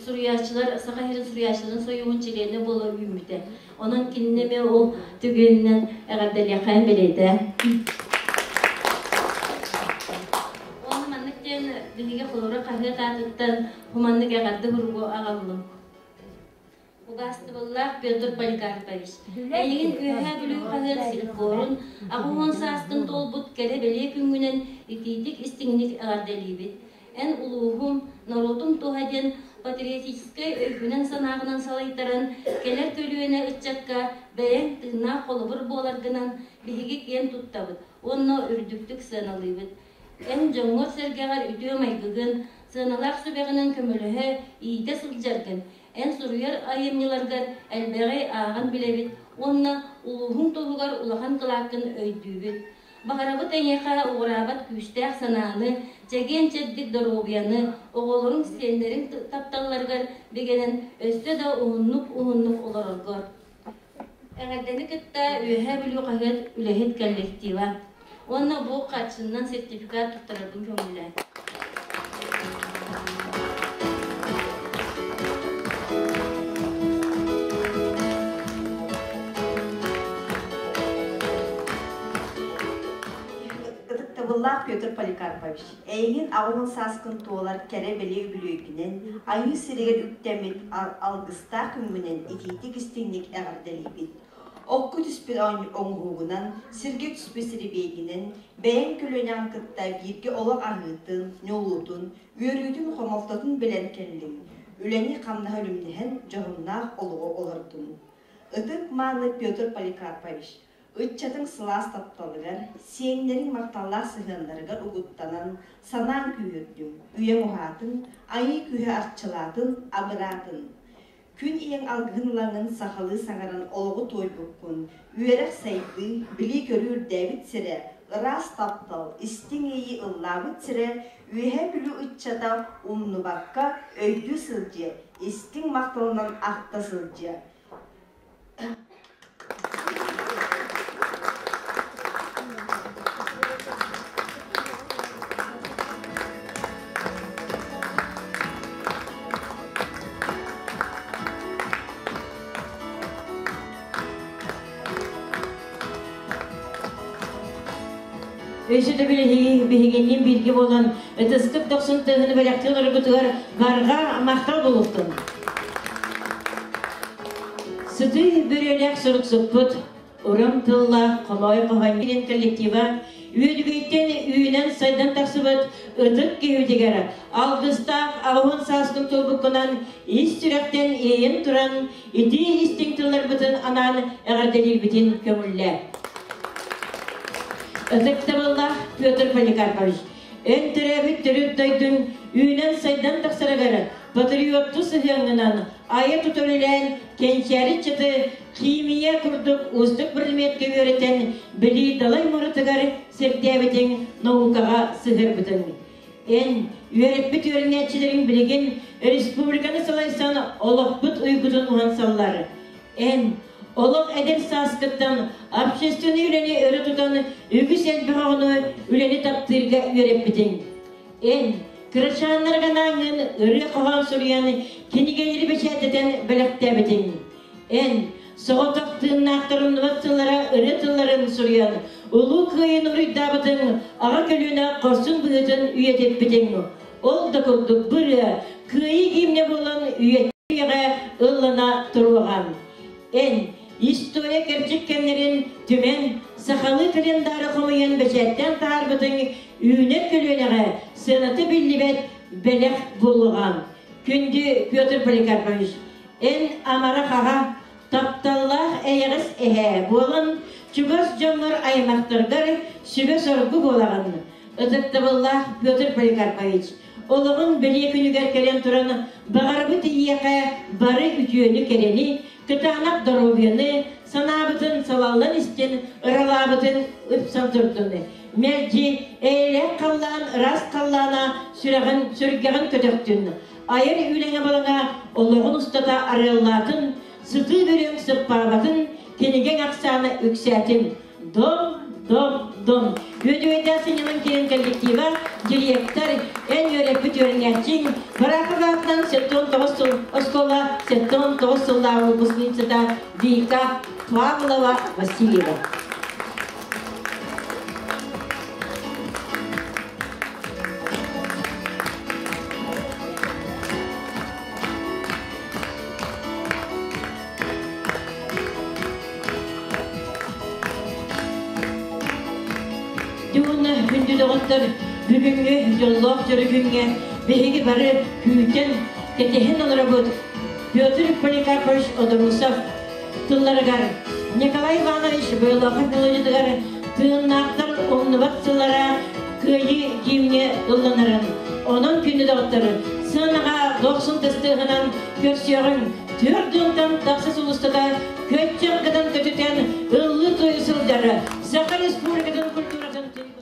суруйааччылар Саха сирин суруйааччыларын сойууһун чилиэнэ буола үүммүтэ. Онон кинини эмиэ ол түгэнинэн эҕэрдэлиэххэйин бэлиэтээ. Уонна маннык диэн биһиги холобура хаһыат аатыттан хуманнык эҕэрдэ суругу аҕаллым. Убаастабыллаах Петр Поликарпович, эйигин Үөһээ Бүлүү хаһыат селькорун 80 сааскын туолбут кэрэ-бэлиэ күҥҥүнэн итиитик-истиҥник эҕэрдэлиибит. Эн улууһум, норуотум туһа диэн патриотическай өйгүнэн-санааҕынан салайтаран, кэлэр көлүөнэ ыччакка бэйэҥ тыыннаах холобур буоларгынан биһиги киэн туттабыт уонна үрдүктүк сыаналыыбыт. Эн дьоҥҥор-сэргэҕэр үтүө майгыгын, сыаналаах сүбэҕинэн көмөлөһө, иитэ сылдьаргын, Эн суруйар айымньыларгар элбэҕи ааҕан билэбит уонна улууһуҥ туһугар улахан кылааккын өйдүүбүт. Баҕарабыт эйиэхэ уҕараабат күүстээх санааны, чэгиэн-чэбдик доруобуйаны, оҕолоруҥ, сиэннэриҥ тапталларыгар бигэнэн өссө да уһуннук-уһуннук олороргор. Эҕэрдэни кытта Үөһээ Бүлүү хаһыат үлэһит коллектива. Уонна бу харчынан сертификат туттарарбын көҥүллээн. Ытыктабыллаах Петр Поликарпович, эйигин аҕыһын сааскын туолар кэрэ-бэлиэ үбүлүөйгүнэн, Айыы сиригэр үктэммит алгыстаах күҥҥүнэн итиитик-истиҥник эҕэрдэлиибит. Окко түспүт оҥоһуугунан, сиргэ түспүт сирибиэйгинэн, бэйэҥ көлүөнэҕин кытта бииргэ олох аһыытын, ньулуутун, үөрүүтүн-хомолтотун билэн кэллиҥ, үлэни-хамнаһы үлүмнэһэн дьоһуннаах олоҕу олордуҥ. Ытык-мааны Петр Поликарпович, ыччатыҥ сылаас тапталыгар, сиэннэриҥ махталлаах сыһыаннарыгар угуттанан, санааҥ күүһүрдүҥ, үйэҥ уһаатын, айыы күүһэ арчылаатын, абыраатын. Күн ийэҥ алгыһын ылаҥҥын сахалыы саҥаран олоҕу туойбуккун, үөрэх-сайдыы, билии-көрүү үрдээбит сирэ, ыраас таптал, истиҥ иэйии ыллаабыт сирэ, Үөһээ Бүлүү ыччата умнубакка өйдүү сылдьыа, истиҥ махталынан ахта сылдьыа. Өссө да биһигинниин бииргэ буолан ытыскыт дохсун тыаһыны бэлэхтии олорбутугар барҕа махтал буолуохтун. Сытыы бүрүөлээх суруксуппут, уран тыллаах хомоой хоһоонньун коллектива үөдүгэйтэн үүнэн-сайдан тахсыбыт ытык киһибитигэр алгыстаах аҕыһын сааскын туолбуккунан ис сүрэхтэн иэйэн туран итии истиҥ тылларбытын анаан эҕэрдэлиирбитин көҥүллээ. Ытыктабыллаах Петр Поликарпович, эн төрөөбүт төрүт дойдуҥ үүнэн-сайдан тахсарыгар патриоттуу сыһыаҥҥынан айа-тута үлэлээн кэнчээри ыччаты химия курдук уустук предметкэ үөрэтэн билии далай муоратыгар сирдээбитиҥ, наукаҕа сыһыарбытыҥ. Эн үөрэппит үөрэнээччилэриҥ билигин республиканы салайсан олохпут уйгутун уһансаллар. Эн олох эдэр сааскыттан общественнай үлэни өрө тутан үгүс элбэх оҕону үлэни таптыырга үөрэппитиҥ. Эн кырачааннарга анаангын ырыа-хоһоон суруйан кинигэлэри бэчээттэтэн бэлэхтээбитиҥ. Эн соҕотох тыыннаахтар умнубат тыллара ырыа тылларын суруйан Улуу Кыайыыны уруйдаабытыҥ, аҕа көлүөнэ хорсун быһыытын үйэтиппитиҥ. Ол да курдук бу ырыа Кыайыы гимнэ буолан үйэҕэ ыллана туруоҕа. Эн история кэрчик кэмнэрин түмэн, сахалыы календары хомуйан бэчээттээн таһаарбытыҥ үүнэр көлүөнэҕэ сыаната биллибэт бэлэх буолуоҕа. Күндү Петр Поликарпович, эн амарах аҕа, тапталлаах эйэҕэс эһээ буолан, чугас дьоҥҥор аймахтаргар сүбэ-соргу буолаҕын. Ытыктабыллаах Петр Поликарпович, олоҕун бэлиэ күнүгэр кэлэн туран, баҕарабыт эйиэхэ бары үтүөнү-кэрэни, кытаанах доруобуйаны, санаабытын салаллан истин, ыралаабытын ыпсан турдун. Мэлдьи эйэлээх халлаан ыраас халлаана сүрэҕин, сүргэҕин көтөхтүн. Айар үлэҥэ-балаҥа олоҕун устата арыаллаатын, сытыы бөрүөҥ сыппаабатын, кинигэҥ ахсаана үксээтин. Дом, дом, дом. Үөдүгэйдээх сынньалаҥ киирэн коллектива, директор, эн үөрэппит үөрэнээччиҥ, Бараахов аатынан 79 сыл оскуола 79 сыллааҕы выпускницата Вика Павлова Васильева. Уонна күндү доҕоттор, бүгүҥҥү дьоллоох дьоро күҥҥэ биһиги бары күүтэн, кэтэһэн олоробут Петр Поликарпович Одорусов тылларыгар Николай Иванович Бойлохов мелодиятыгар тыыннаахтар умнубат сыллара Кыайыы гимне ылланарын, онон күндү доҕоттор, сыанаҕа дохсун тыстыаһынан көрсүөҕүҥ, түөрт дьонтон тахса сыл устата көччөх гынан көтүтэн ыллыы-туойа сылдьар Саха Республикатын культуратын туйгуну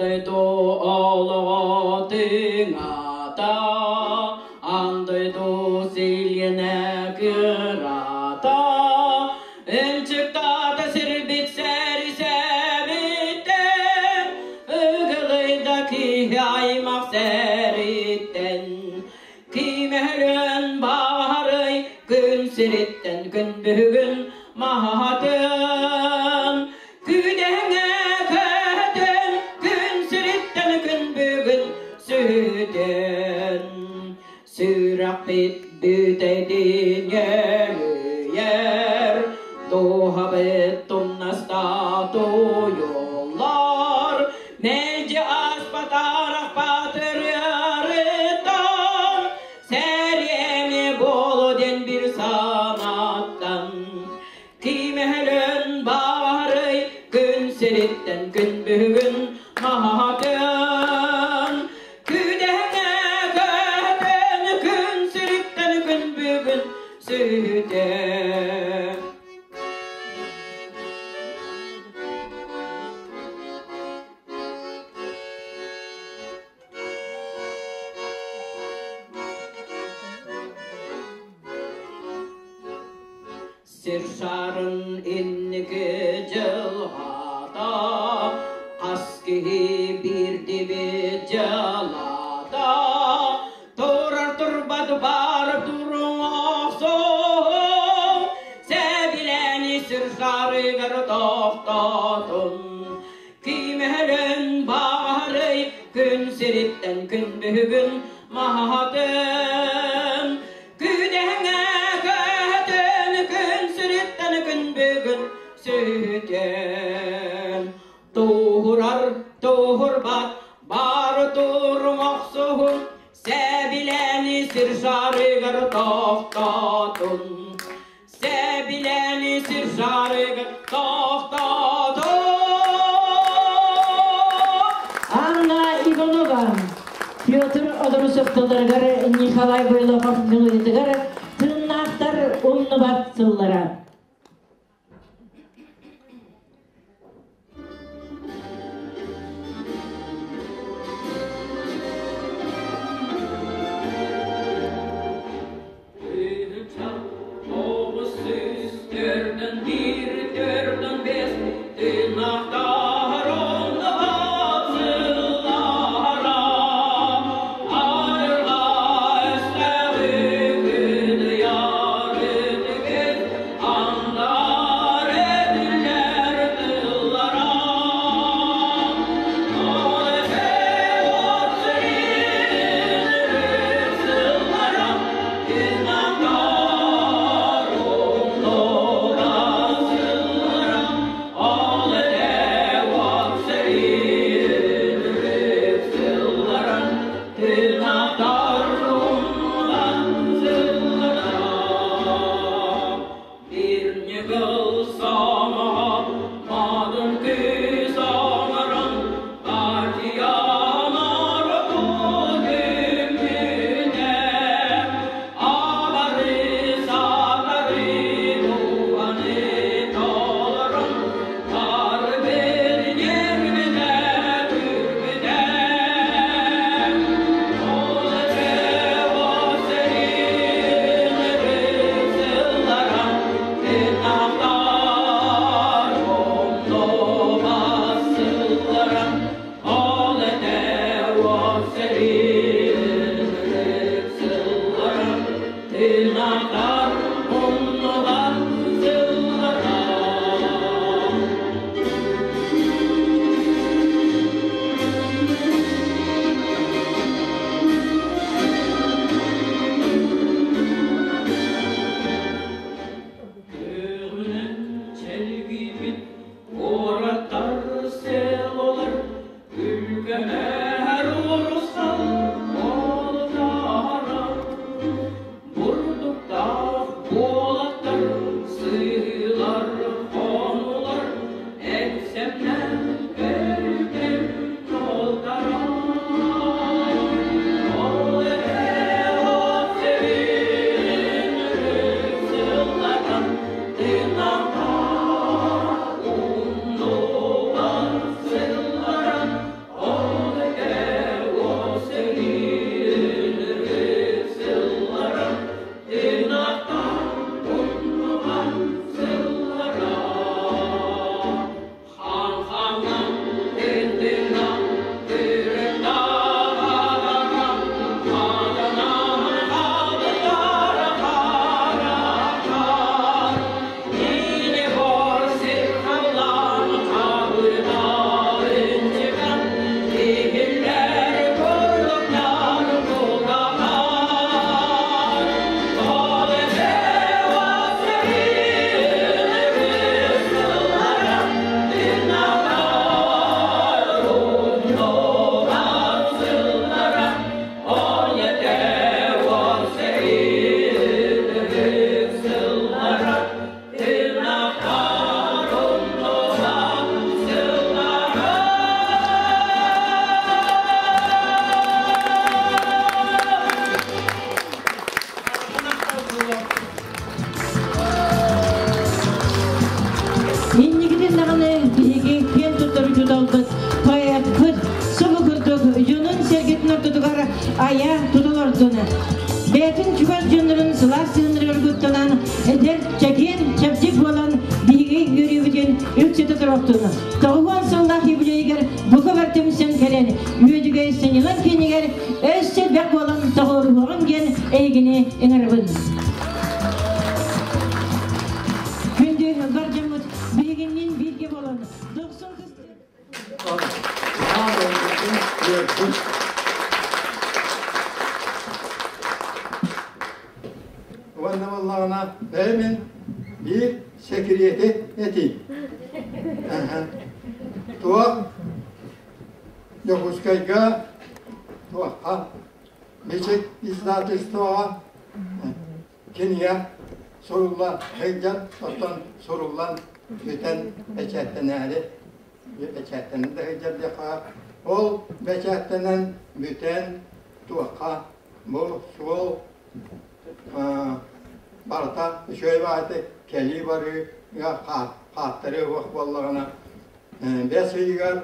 Андайду олоҕо тыҥата, андайду силиэнэ кырата, Ынчыктаата сирбит сэри сэбиттэн, Ыгылыйда киһи аймах сэриттэн. Кимэһэлэн баҕарый күн сириттэн күн бүгүн маһатын. Күдэҥэ көтөн күн сириттэн күн бүгүн сүтэн. Сүрэхпит бүтэйдин өлүйэр, дууһабыт тумнаста туйуллар, мэлдьи аспатарах батырыарыттан, сэриэми буолу диэн бир санааттан. Кимэһэлэн баарый күн сириттэн күн бүгүн маһатын. Күдэҥэ көтөн күн сириттэн күн бүгүн сүтэн. Сир шарын инники дьылҕата, хас киһи биирдибит дьыалата, турар турбат бар туруҥ охсуһуҥ, сэбилэни сир шарыгар тохтотун. Кимэһэлэн баарый күн сириттэн күн бүгүн маһатын. Күдэҥэ көтөн күн сириттэн күн бүгүн сүтэн. Туһурар туһурбат бар туруҥ охсуһун, сэбилэни сир шарыгар тохтотун. Сэбилэни сир шарыгар тохтотун. Анна Иванова, Петр Одорусов тылларыгар, Николай Бойлохов мелодиятыгар «Тыыннаахтар умнубат сыллара». Төрдөн bir, төрдөн бес, тыыннаахтар умнубат сыллара. Айырға өстәві күн ярытыгыз, андар эдиллер тыллара. Ол эте от сыллара, тыыннаахтар умнубат сыллара. Ол эте от сыллара, тыыннаахтар умнубат сыллара. Bir ньыгыл сомоҕо модун күүс оҥорон, партиялар түммүтэ. Абары сатары туһаны толорон, тарбын ньирбитэ түрбүтэ. Ол эте сыллара, тыыннаахтар умнубат сыллара. Ол эте сыллара, тыыннаахтар умнубат сыллара. Көҕүнэн чэлгийбит куораттар селолар, күлгэмэр урусал олтара, бурдуктаах сылаас сыһыннарыгар гуттанан, эдэр, чэгиэн, чэбдик буолан биһиги үөрүүбүтүн үксэтэ туруохтун. Тоҕуһуон сыллаах юбилейыгар бука бар түмсэн кэлэн, Үөдүгэй сынньалаҥ киинигэр өссө элбэх буолан тоҕуоруһуоҕуҥ диэн эһигини ыҥырабын. Күндү бар дьоммут биһигинниин бииргэ буолан, дохсун Уонна буоллаҕына бэйэ мин биир сэкириэти этиим. Туох Дьокуускайга туохха Бичик издательствоҕа кинигэ сурулла сылдьан, оттон суруллан бүтэн бэчээттэнээри бэчээттэнэн да сылдьар диэххэ, ол бэчээттэнэн бүтэн туохха бу суол барыта үчүгэй баҕайытык кэлии барыыга хааттарыы уох буоллаҕына бэс ыйыгар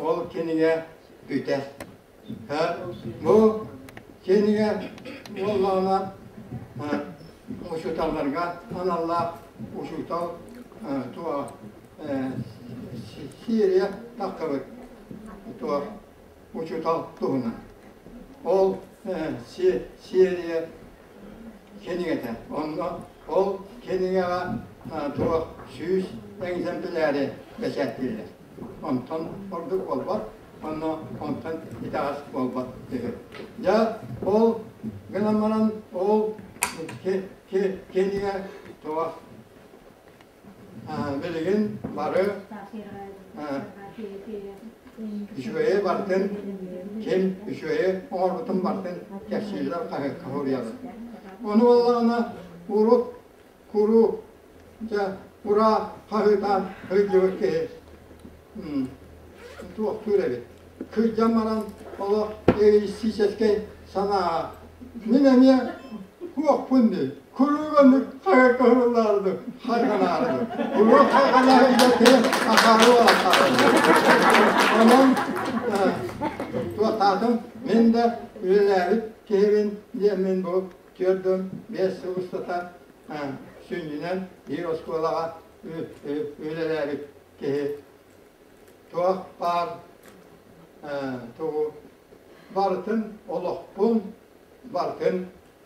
ол кинигэ бүтэр. Бу кинигэ буоллаҕына учууталларга аналлаах учуутал туох серия таххыбыт туох учуутал туһунан. Ол серия кинигэтэ. Онно ол кинигэҕэ туох 100 экземпляри бэчээттииллэр. Онтон ордук буолбат, онно онтон итэҕэс буолбат үһү. Дьэ, ол гынан баран ол кинигэ туох билигин бары үчүгэйи бартын ким үчүгэйи оҥорбутун бартын кэпсииллэр хаһыакка суруйаллар. Ону буоллаҕына урут куруук дьэ ураа хаһыытаан сылдьыбыт киһи туохтуур эбит. Кырдьан баран олох эгоистическэй санааҕа мин эмиэ куохпун дии куруук оннук хайҕаһыллаарды хайҕанаарды куруук хайҕанаһыйда киһи ахаары Онон туохтаатым мин да үлэлээбит киһибин диэммин бу 45 сыл устата сүнньүнэн биир оскуолаҕа үлэлээбит киһи туох баар тугу барытын олохпун барытын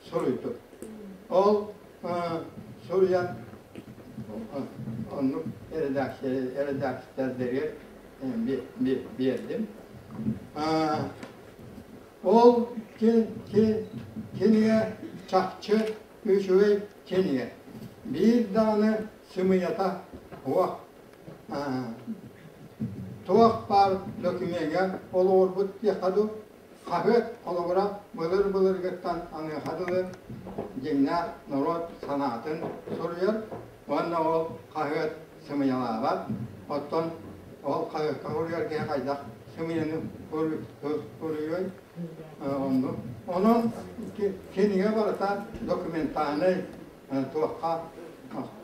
суруйдум. Ол суруйан оннук эрэдээксийэлэригэр биэрдим. Ол кинигэ чахчы үчүгэй кинигэ. Биир даҕаны сымыйата суох. Туох баар докумеҥҥа олоҕурбут диэххэ дуу, хаһыат холобура былыр-былыргыттан аныаха дылы дьиҥнээх норуот санаатын суруйар уонна ол хаһыат сымыйалаабат, оттон ол хаһыакка суруйар киһи хайдах сымыйаны суруйуой? Оннук. Онон кинигэ барыта документальнай туохха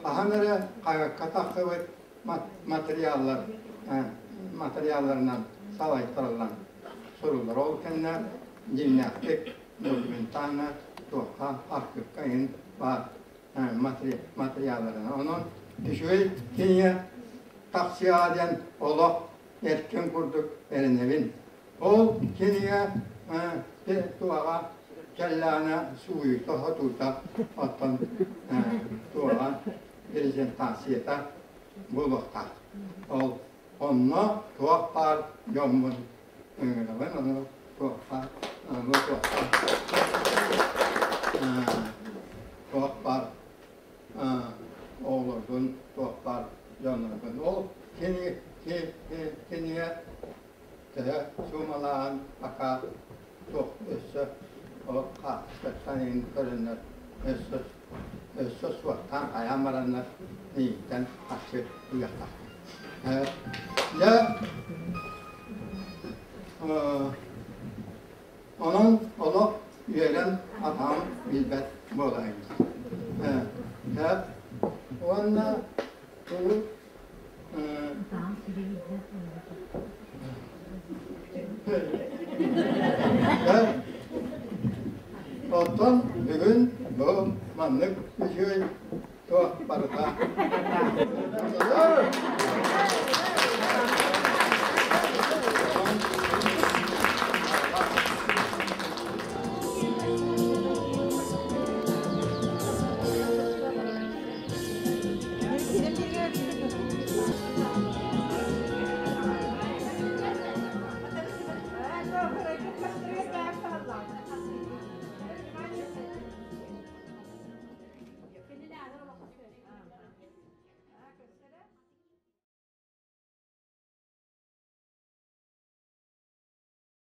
хаһан эрэ хаһыакка тахсыбыт материаллар материалларынан салайтарыллан суруллар. Ол кэннэ дьиҥнээхтик документально туохха архыыпка иһин баар материалларынан. Онон үчүгэй кинигэ тахсыаҕа диэн олох эркин курдук эрэнэбин. Ол кинигэ туоҕа кэллэҕинэ сууйута сотуута оттон туоҕа презентацията буолуохтаах. Ол онно туох баар дьоммун ыҥырабын, ону туох баар бу туох баар оҕолорбун, туох баар дьоннорбун. Ол кинигэ төһө суумалааҕын пока туох өссө ол хаартыскаттан иһин көрөннөр өссө өссө суохтаан хайаан бараннар миигиттэн харчы ылыахтаахтар. Дьэ онон олох үөрэн атаҕым билбэт буолайын. Дьэ уонна тугу Оттон бүгүн бу Маннык үчүгэй туох барыта.